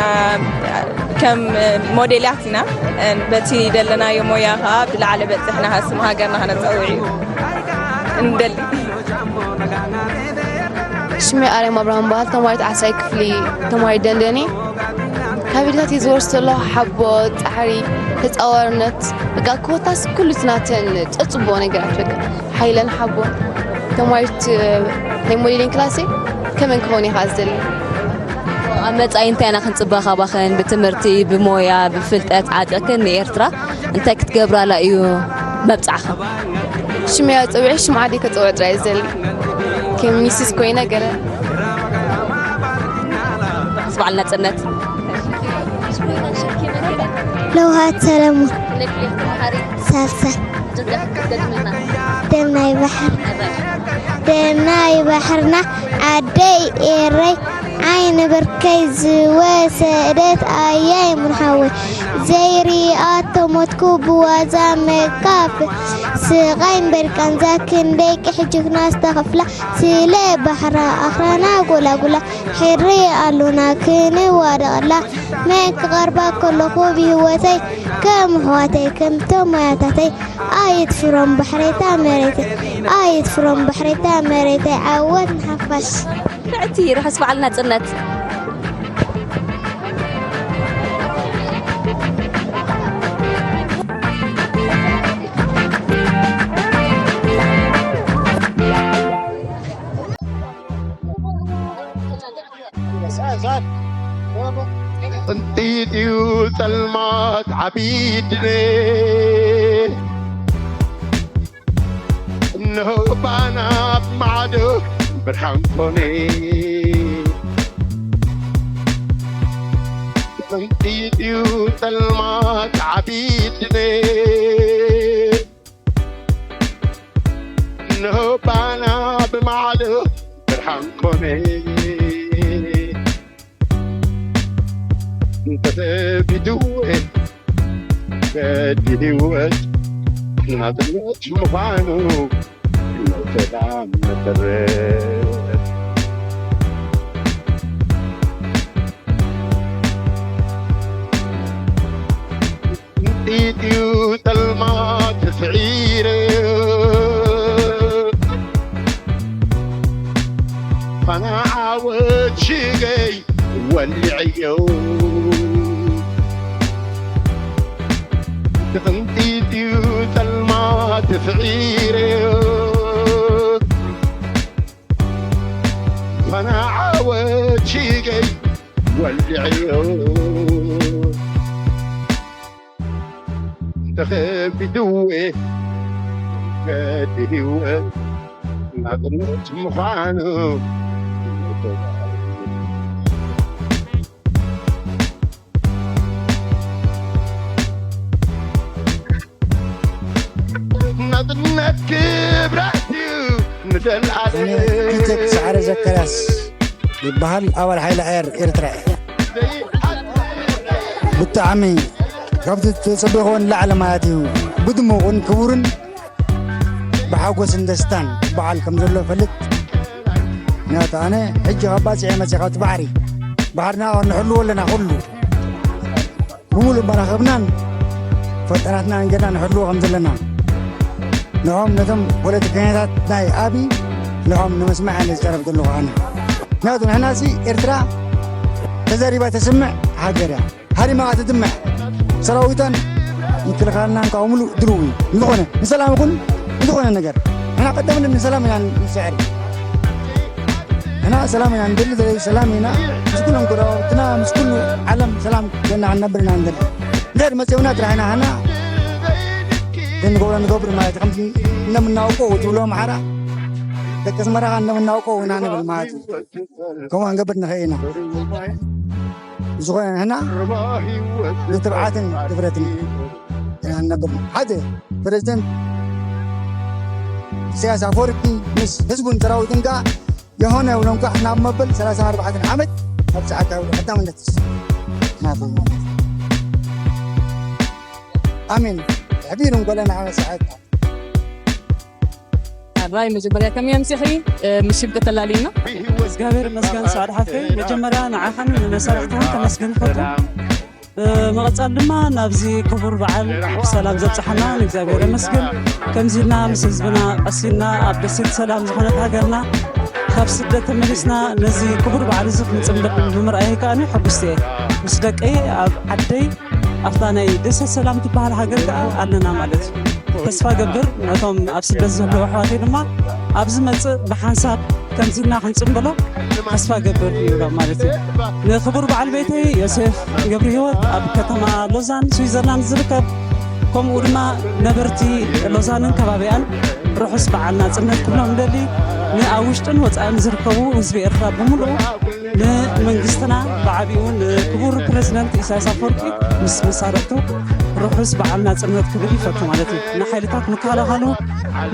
ከም ሞዴላት ኢና። በቲ ደለናዮ ሞያ ኸዓ ኣብ ዝለዓለ በጺሕና ስም ሃገርና ከነጸውዕ እዩ እንደሊ። ሽሜ ኣርያም ኣብርሃም በሃል። ተማሪት ዓስራይ ክፍሊ ተማሪት ደንደኒ። ካብ ቪድዮታት ዝወርስ ዘሎ ሓቦ፣ ጻዕሪ፣ ተጻዋርነት፣ በቃ ኮታስ ኩሉ እቲ ናተን ጸጽቦ ነገራት በቃ ሓይለን ሓቦ ተማሪት ናይ ሞዴሊን ክላሴ ከመን ክኸውን ኢኻ ዝደሊ? ኣብ መጻኢ እንታይ ኢና ክንጽበ ካባኽን? ብትምህርቲ፣ ብሞያ፣ ብፍልጠት ዓጢቕክን ንኤርትራ እንታይ ክትገብራላ እዩ መብጻዕኽን? ሽመያ ጸዊዐ ሽም ዓዲ ከጸውዕ ጥራይ ዝደሊ ከም ሚስስ ኮይነ ገለ ምስ በዓል ናጽነት ለውሃት ሰለሙን ሳልሳይ ደም ናይ ባሕር ደም ናይ ባሕርና ዓደይ ኤረይ ዓይኒ ብርከይ ዝወሰደት ኣያይ ሙን ሓወይ ዘይሪኣቶ ሞትኩ ብዋዛ መካፍል ስቓይ እምበር ቃንዛ ክንደይ ቅሕጅግና ዝተኸፍላ ስለ ባሕራ ኣኽራና ጎላጉላ ሕሪ ኣሉና ክንዋደቐላ መን ክቐርባ ከለኹ ብህይወተይ ከም ኣሕዋተይ ከም ተሞያታተይ ኣይትፍሮም ባሕረይታ መሬተይ ኣይትፍሮም ባሕረይታ መሬተይ ዓወት ንሓፋሽ። እቲ ርሑስ በዓል ናጽነት። እንጢጢዩ ጸልማት ዓቢድ ድሌት እነሆ ባና ኣብ ማዕዶ ብርሃን ኮነ። እንጢጢዩ ጸልማት ዓቢድ ድሌት እነሆ ባና ብማዕዶ ብርሃን ኮነ። እንተተቢድወ ገድልወት ናጽነት ምዃኑ ንሰላም መሰረት እንጢጢዩ ጸልማት ስዒረ ፋና ዓወት ሽገይ ወሊዐዮ ብቕንጢጢዩ ጸልማት ስዒረ ፋና ዓወት ሽገይ ወሊዐዮ ተኸቢድወ ገዲ ህይወት ናጽነት ምዃኑ ናጽነት ክብረት እዩ ንዘለኣለም። ፒተር ሰዓረ ዘካርያስ ይበሃል። ኣባል ሓይሊ ኣየር ኤርትራ እየ። ብጣዕሚ ካብቲ ተጸበይክዎ ንላዕሊ ማለት እዩ። ብድሙቕን ክቡርን ብሓጎስን ደስታን በዓል ከም ዘሎ እፈልጥ። ምክንያቱ ኣነ ሕጂ ካብ ባጽዕ እየ መጺእ፣ ካብቲ ባሕሪ። ባሕርና ንሕልዎ ኣለና ኩሉ። ብምሉእ መራኸብናን ፈጠራትናን ጌርና ንሕልዎ ከም ዘለና ንዖም ነቶም ፖለቲከኛታት ናይ ኣቢ ንዖም ንምስማዕ እየ ዝቀረብ ዘለኹ ኣነ። ምክንያቱ ንሕናሲ ኤርትራ ተዛሪባ ተስምዕ ሃገር እያ። ሃሪማ ትድምዕ ሰራዊታን ምክልኻልናን ካብ ምሉእ ድልው እዩ። ንዝኾነ ንሰላም ይኹን ንዝኾነ ነገር ንሕና ቀደም ንሰላም ኢና ንስዕር። ንሕና ሰላም ኢና ንደሊ፣ ዘለና ሰላም ኢና ምስ ኩሎም ጎረባብትና ምስ ኩሉ ዓለም ሰላም ኮይና ክንነብር ኢና ንደሊ። እንድሕር መፂኡና ጥራሕ ኢና ንሕና ክንገብሮ ንገብር ማለት እዩ። ከምዚ እንደምናውቀው ትብሎ ኣምሓራ ደቂ ኣስመራ እንደምናውቀው ኢና ንብል ማለት እዩ። ከምኡ ክንገብር ንኽእል ኢና። ዝኾነ ንሕና ብትብዓትን ድፍረትን ኢና ንነብር። ሓደ ፕሬዝደንት ኢሳያስ ኣፈወርቂ ምስ ህዝቡን ሰራዊትን ከኣ የሆነ ውሎም ኳሕ ናብ መበል ሰላሳን ኣርባዕተን ዓመት ኣብ ሰዓት ቀዳምነት ናቱ። ኣሜን። ተሕቢሩ እንኮለ ንዓመት ሰዓት ራይ መጀመርያ ከመይ ኣምሲኺ? ምሽም ከተላልዩና? እግዚኣብሔር ይመስገን ሰዓድ ሓፍተይ፣ መጀመርያ ንዓኻን ንመሳርሕትኻን ከመስግን ይፈቱ። መቐጻል ድማ ናብዚ ክቡር በዓል ብሰላም ዘብጽሓና ንእግዚኣብሔር የመስግን። ከምዚ ኢልና ምስ ህዝብና ቀሲንና ኣብ ደሴት ሰላም ዝኾነት ሃገርና ካብ ስደት ተመሊስና ነዚ ክቡር በዓል እዚ ክንጽንብል ብምርኣይ ከኣኒ ሕጉስቲ እየ። ምስ ደቀይ ኣብ ዓደይ ኣብታ ናይ ደሴት ሰላም ትበሃል ሃገር ከኣ ኣለና ማለት እዩ። ተስፋ ገብር ነቶም ኣብ ስደት ዘለዉ ኣሕዋተይ ድማ ኣብ ዝመጽእ ብሓንሳብ ከምዚና ክንጽንበሎ ተስፋ ገብር ይብሎም ማለት እዩ። ንክቡር በዓል ቤተይ ዮሴፍ ገብረ ህይወት ኣብ ከተማ ሎዛን ስዊዘርላንድ ዝርከብ፣ ከምኡ ድማ ነበርቲ ሎዛንን ከባቢኣን ርሑስ በዓል ናጽነት ክብሎም ደሊ፣ ንኣብ ውሽጥን ወጻእን ዝርከቡ ህዝቢ ኤርትራ ብምሉኡ፣ ንመንግስትና ብዓቢኡ ንክቡር ፕረዚደንት ኢሳያስ ኣፈወርቂ ምስ መሳርሕቱ ርሑስ በዓል ናጽነት ክብል ይፈቱ ማለት እዩ። ንሓይልታት ምክልኻሉ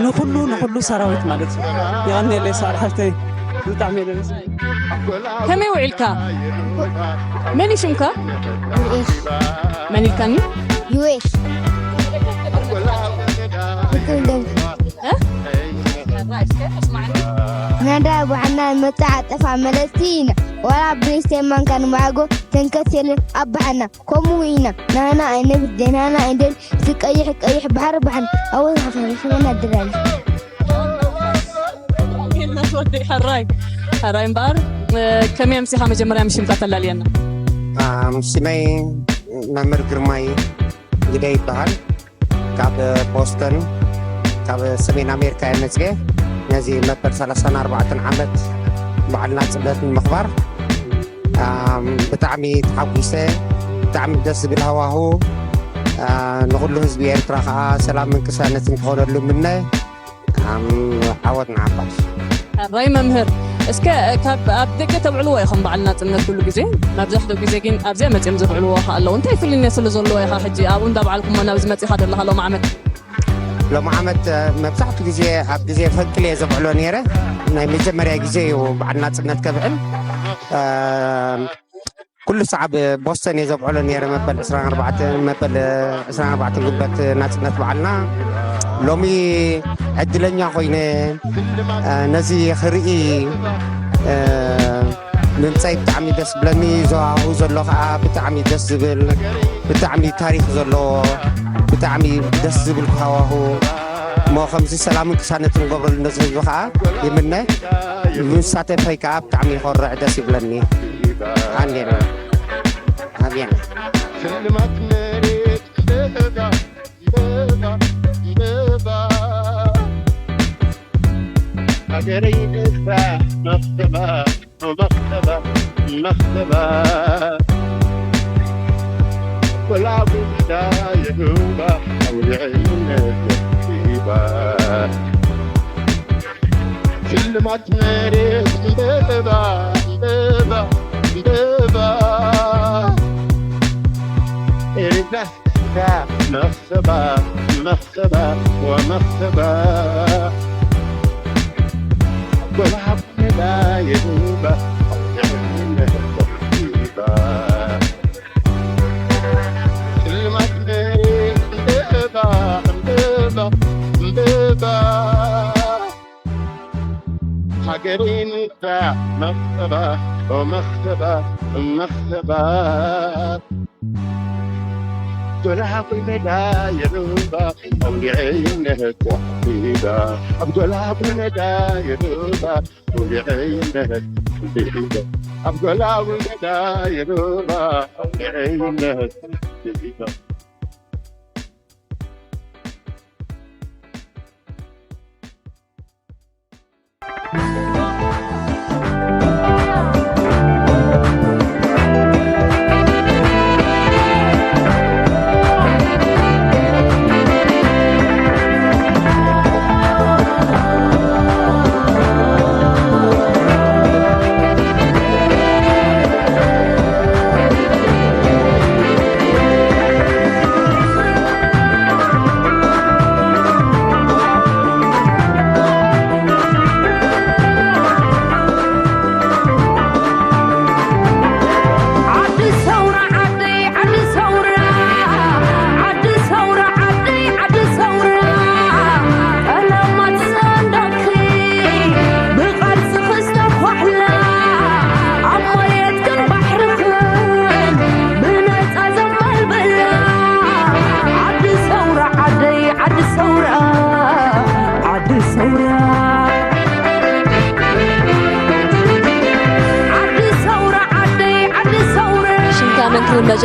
ንኹሉ ንኹሉ ሰራዊት ማለት እዩ። የቐንየለይ ሰዓድ ሓፍተይ፣ ብጣዕሚ እየ ደስ ከመይ ውዒልካ? መን እዩ ሽምካ? መን ኢልካኒ? ዩኤስ እ? ናዳ ባሕና መጻ ጠፋ መለስቲ ኢና። ዋላ ብሪስቴ ማንካ ንማጎ ተንከስ የለን ኣብ ባሕና። ከምኡ ኢና ናና ኣይነብር ደናና ኣይደል ዝቀይሕ ቀይሕ ባሕሪ ባሕና። ኣወ ሓፈሽና ድራል። ወዲ ሕራይ ሕራይ እምበኣር፣ ከመይ ኣምሲኻ? መጀመርያ ምሽምካ ተላልየና። ስመይ መምህር ግርማይ ግደ ይበሃል። ካብ ቦስተን፣ ካብ ሰሜን ኣሜሪካ እየ መፅኤ። ነዚ መበል ሰላሳን ኣርባዕተን ዓመት በዓል ናፅነት ንምኽባር፣ ኣም፣ ብጣዕሚ ተሓጒሰ። ብጣዕሚ ደስ ዝብል ሃዋሁ። ኣ፣ ንኹሉ ህዝቢ ኤርትራ ከዓ ሰላምን ቅሳነትን ክኾነሉ ምነ። ኣም፣ ዓወት ንዓባስ። ሕራይ መምህር፣ እስከ ካብ ኣብ ደገ ተብዕልዎ ኢኹም በዓል ናጽነት ኩሉ ግዜ? መብዛሕትኡ ግዜ ግን ኣብዚኣ መጺኦም ዘብዕልዎ ከ ኣለዉ። እንታይ ፍልልነት ስለ ዘለዎ ኢኻ ሕጂ ኣብኡ እንዳብዓልኩሞ ናብዚ መጺኻ ዘለኻ ሎም ዓመት? ሎም ዓመት፣ እ፣ መብዛሕትኡ ግዜ ኣብ ግዜ ፈንቅል እየ ዘብዕሎ ነይረ። ናይ መጀመርያ ግዜ እዩ በዓል ናጽነት ከብዕል። እ፣ ኩሉ ሰዓብ ቦስተን እየ ዘብዕሎ ነይረ፣ መበል ዕስራን ኣርባዕተን፣ መበል ዕስራን ኣርባዕተን ግንቦት ናጽነት በዓልና። ሎሚ ዕድለኛ ኮይነ፣ እ፣ ነዚ ክርኢ፣ እ፣ ምምጻይ ብጣዕሚ ደስ ብለኒ። ዘዋህው ዘሎ ከዓ ብጣዕሚ ደስ ዝብል፣ ብጣዕሚ ታሪኽ ዘለዎ፣ ብጣዕሚ ደስ ዝብል ሃዋሁ። እሞ ከምዚ ሰላምን ቅሳነትን ንገብረሉ ነዚ ህዝቢ ከዓ ይምነ። ምሳተፈይ ከዓ ብጣዕሚ ይኾርዕ፣ ደስ ይብለኒ። ኣንዴና። ኣሜን። ስልማት መሬት እምበባ፣ እምበባ፣ እምበባ። ሃገረይ ንሳ መኽተባ፣ መኽተባ፣ መኽተባ። ወላ ጉዳ የዱባ፣ ኣውሊዐይነት የዱባ። ሽልማት መሬት እምበባ፣ እምበባ፣ እምበባ። ኤሪትራ ስጋ መኽሰባ፣ መኽሰባ ወመኽሰባ። ጎልሃብ ሜዳ የዱባ፣ ሽልማት መሬት እምበባ፣ እምበባ፣ እምበባ። ሃገረይ ንሳ መኽሰባ፣ ኦ መኽሰባ፣ መኽሰባ። ጎልሃብ ሜዳ የዱባ፣ ኣውሊዐይነት ሒዳ። ኣብ ጎልሃብ ሜዳ የዱባ፣ ኣውሊዐይነት ሒዳ። ኣብ ጎልሃብ ሜዳ የዱባ፣ ኣውሊዐይነት ሒዳ።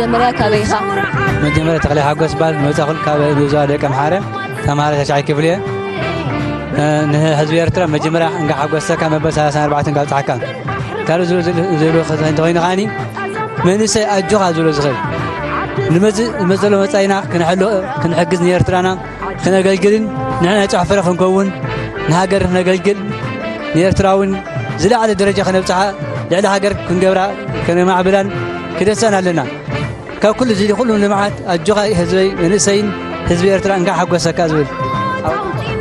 መጀመርያ ካበይ ኢኻ? መጀመርያ ተኽለ ሓጎስ ይበሃል። መጻኹል ካብ ንብዛ ደቂ ኣምሓረ ተምሃረ ተሻይ ክፍል እየ። እ፣ ንህዝቢ ኤርትራ መጀመርያ እንካ ሓጎሰካ መበል ሰላሳን ኣርባዕተን ካብ ጸሓካ። ካልእ ዝብሎ፣ ዝብሎ፣ ዝብሎ እንተኾይኑ ከዓኒ መንእሰይ ኣጆኻ ዝብሎ ዝኽእል። ንመዝ-፣ ንመዘሎ መጻኢና ክንሕሎ፣ ክንሕግዝ ንኤርትራና ክነገልግልን ንሕና ናይ ጽሑፍ ፍረ ክንከውን ንሃገር ክነገልግል ንኤርትራ እውን ዝለዓለ ደረጃ ከነብጽሓ ልዕሊ ሃገር ክንገብራ ከነማዕብላን ክደሳን ኣለና። ካብ ኩሉ እዚ ኩሉ ልምዓት ኣጆኻ ህዝበይ መንእሰይን ህዝቢ ኤርትራ እንካ ሓጎሰካ ዝብል።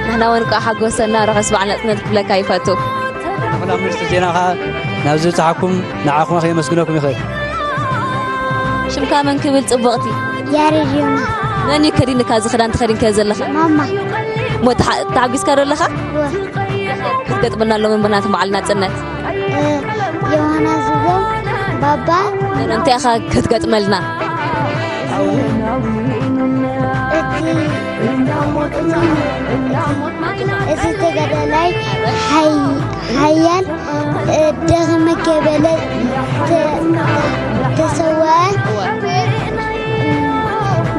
ንሕና እውን እንኳዕ ሓጎሰና ርሑስ በዓል ናጽነት ክብለካ ይፈቱ። ንኹላ ምርሲ ዜና ኸኣ ናብዚ ብጽሓኩም ንዓኹም ከየመስግነኩም ይኽእል። ሽምካ መን ክብል ጽቡቕቲ? ያሬድ ዮና። መን እዩ ከዲንካ እዚ ክዳን ተኸዲንካዮ ዘለኻ? ማማ። እሞ ተሓ-፣ ተሓጒስካ ዶ ኣለኻ? እወ። ክትገጥመና ሎሚ ምኽንያት በዓል ናጽነት? እ፣ ዮሃና ዝብሎ ባባ። እንታይ ኢኻ ክትገጥመልና? እቲ፣ እቲ ተጋዳላይ ሓይ-፣ ሓያል፣ እ፣ ደኽመ ከይበለ ተ-፣ ተሰወአ።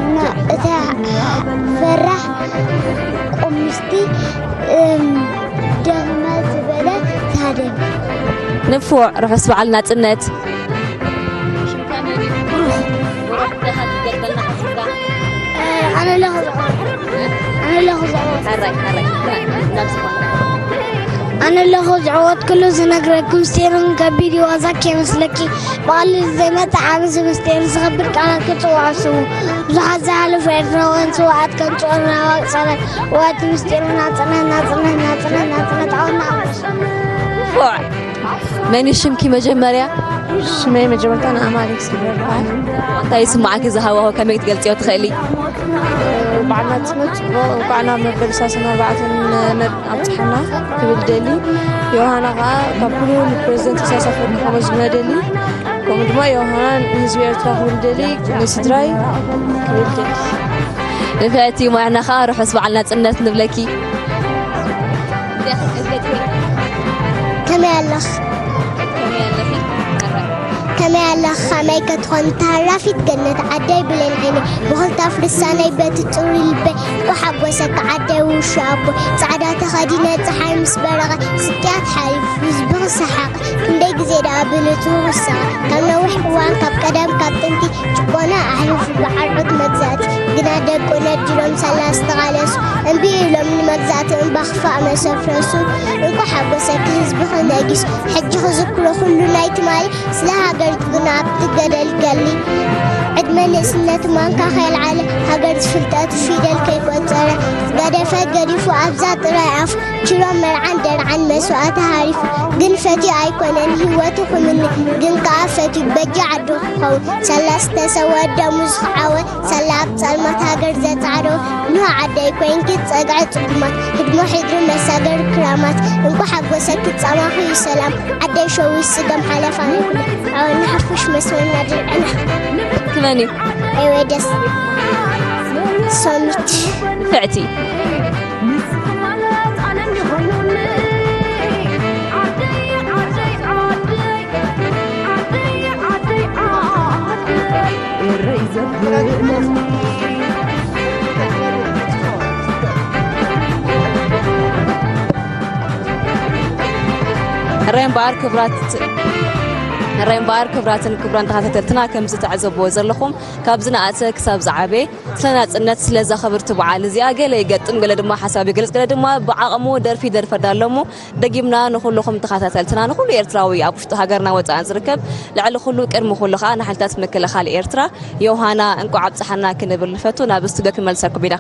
እና እታ ፈራሕ ቁምስቲ፣ እም፣ ደኽመ ዝበለ ታደም። ንፉዕ፣ ርሑስ በዓል ናጽነት። ኣነ ኣለኹ ዝዕወት። ኣነ ኣለኹ ዝዕወት። ኣነ ኣለኹ ዝዕወት። ኩሉ ዝነግረኩም ምስጢርን ከቢድ ዋዛ ከይመስለኪ። ብቐሊል ዘይመጽእ ዓቢ ምስጢር ዝኸብድ ቃላት ክጽውዑ ኣስቡ። ብዙሓት ዝሓለፉ ኤርትራውያን ስውኣት ከም ጾር ናባቕ ጸረት። እዋቲ ምስጢር ናጽነት፣ ናጽነት፣ ናጽነት፣ ናጽነት፣ ዓወትና ዓወት። ንፉዕ። መን እዩ ሽምኪ መጀመርያ? ሽመይ መጀመርታ ንኣማሌክ ስግረ ይበሃል። እንታይ ይስማዓኪ እዚ ሃዋሁ ከመይ ክትገልጽዮ ትኽእሊ? በዓል ናጽነት ጽቡቕ፣ እንኳዕ ናብ መበል ሰላሳን ኣርባዕተን መብ-፣ ኣብጽሓና ክብል ደሊ። ዮሃና ከኣ ካብ ኩሉ ንፕረዚደንት ኢሳያስ ኣፈወርቂ ከመስግኖ ደሊ። ከምኡ ድማ ዮሃና ንህዝቢ ኤርትራ ክብል ደሊ፣ ንስድራይ ክብል ደሊ። ንፍዕቲ ሞያና ከኣ ርሑስ በዓል ናጽነት ንብለኪ። ከመይ ኣለኽ? ከመይ ኣለኺ? ከመይ ኣለኽ? ከመይ ክትኾን ተሃራፊት ገነት ዓደይ ብሌን ዓይነይ፣ ብኽልተ ኣፍ ልሳነይ በቲ ጽሩይ ልበይ፣ እንኳ ሓጎሰካ ዓደይ ውሹ ኣቦይ። ጻዕዳ ተኸዲነ ጸሓይ ምስ በረቐ፣ ስቅያት ሓሊፉ ህዝቢ ክሰሓቐ፣ ክንደይ ግዜ ደኣ ብንጹር ክሳቐ። ካብ ነዊሕ እዋን ካብ ቀደም ካብ ጥንቲ ጭቆና ኣሕሊፉ ብዓርዑት መግዛእቲ ግና ደቁ ነዲሎም ሳላ ዝተቓለሱ፣ እምቢ ኢሎም ንመግዛእቲ እምባ ክፋእ መሰፍረሱ። እንኳዕ ሓጎሰኪ ህዝብኺ ነጊሱ፣ ሕጂ ክዝክሮ ኩሉ ናይ ትማሊ፣ ስለ ሃገር ግን ኣብቲ ገደል ገሊ። ዕድመ ንእስነት ማንካ ከየልዓለ፣ ሃገር ዝፍልጠቱ ፊደል ከይቆጸረ፣ ዝገደፈ ገዲፉ ኣብዛ ጥራይ ኣፉ፣ ችሎ መርዓን ደርዓን መስዋእቲ ሃሪፉ፣ ግን ፈትዩ ኣይኮነን ህይወቱ ክምነ፣ ግን ከኣ ፈትዩ በጃ ዓዱ ክኸውን። ሳላ ዝተሰወ ደሙ ዝኸዓወ፣ ሳላ ኣብ ጸልማት ሃገር ዘጻዕዶ፣ ንሆ ዓደይ ኮይንኪ ጸግዒ ጽጉማት፣ ህድሞ ሕድሪ መሳገሪ ክራማት፣ እንኳዕ ሓጎሰኪ ጻማኺ እዩ ሰላም፣ ዓደይ ሸዊት ስገም ሓለፋ ይኹን፣ ዓወና ሓፉሽ መስመርና ድርዕና። ክመን እዩ? ኤወደስ ሶሚት። ንፍዕቲ። ሕራይ እምበኣር ክብራት፣ ሕራይ እምበኣር ክብራትን ክቡራን ተኸታተልትና፣ ከምዚ ትዕዘብዎ ዘለኹም፣ ካብ ዝነኣሰ ክሳብ ዝዓበየ ስለ ናጽነት፣ ስለዛ ክብርቲ በዓል እዚኣ ገለ ይገጥም፣ ገለ ድማ ሓሳብ ይገልጽ፣ ገለ ድማ ብዓቕሙ ደርፊ ይደርፈዳ ኣሎ እሞ፣ ደጊምና ንኹልኹም ተኸታተልትና፣ ንኹሉ ኤርትራዊ ኣብ ውሽጢ ሃገርና ወጻእን ዝርከብ፣ ልዕሊ ኩሉ ቅድሚ ኩሉ ከኣ ንሓይልታት ምክልኻል ኤርትራ፣ ዮሃና፣ እንቋዕ ኣብጽሓና ክንብል ንፈቱ። ናብ ስቱድዮ ክንመልሰኩም ኢና።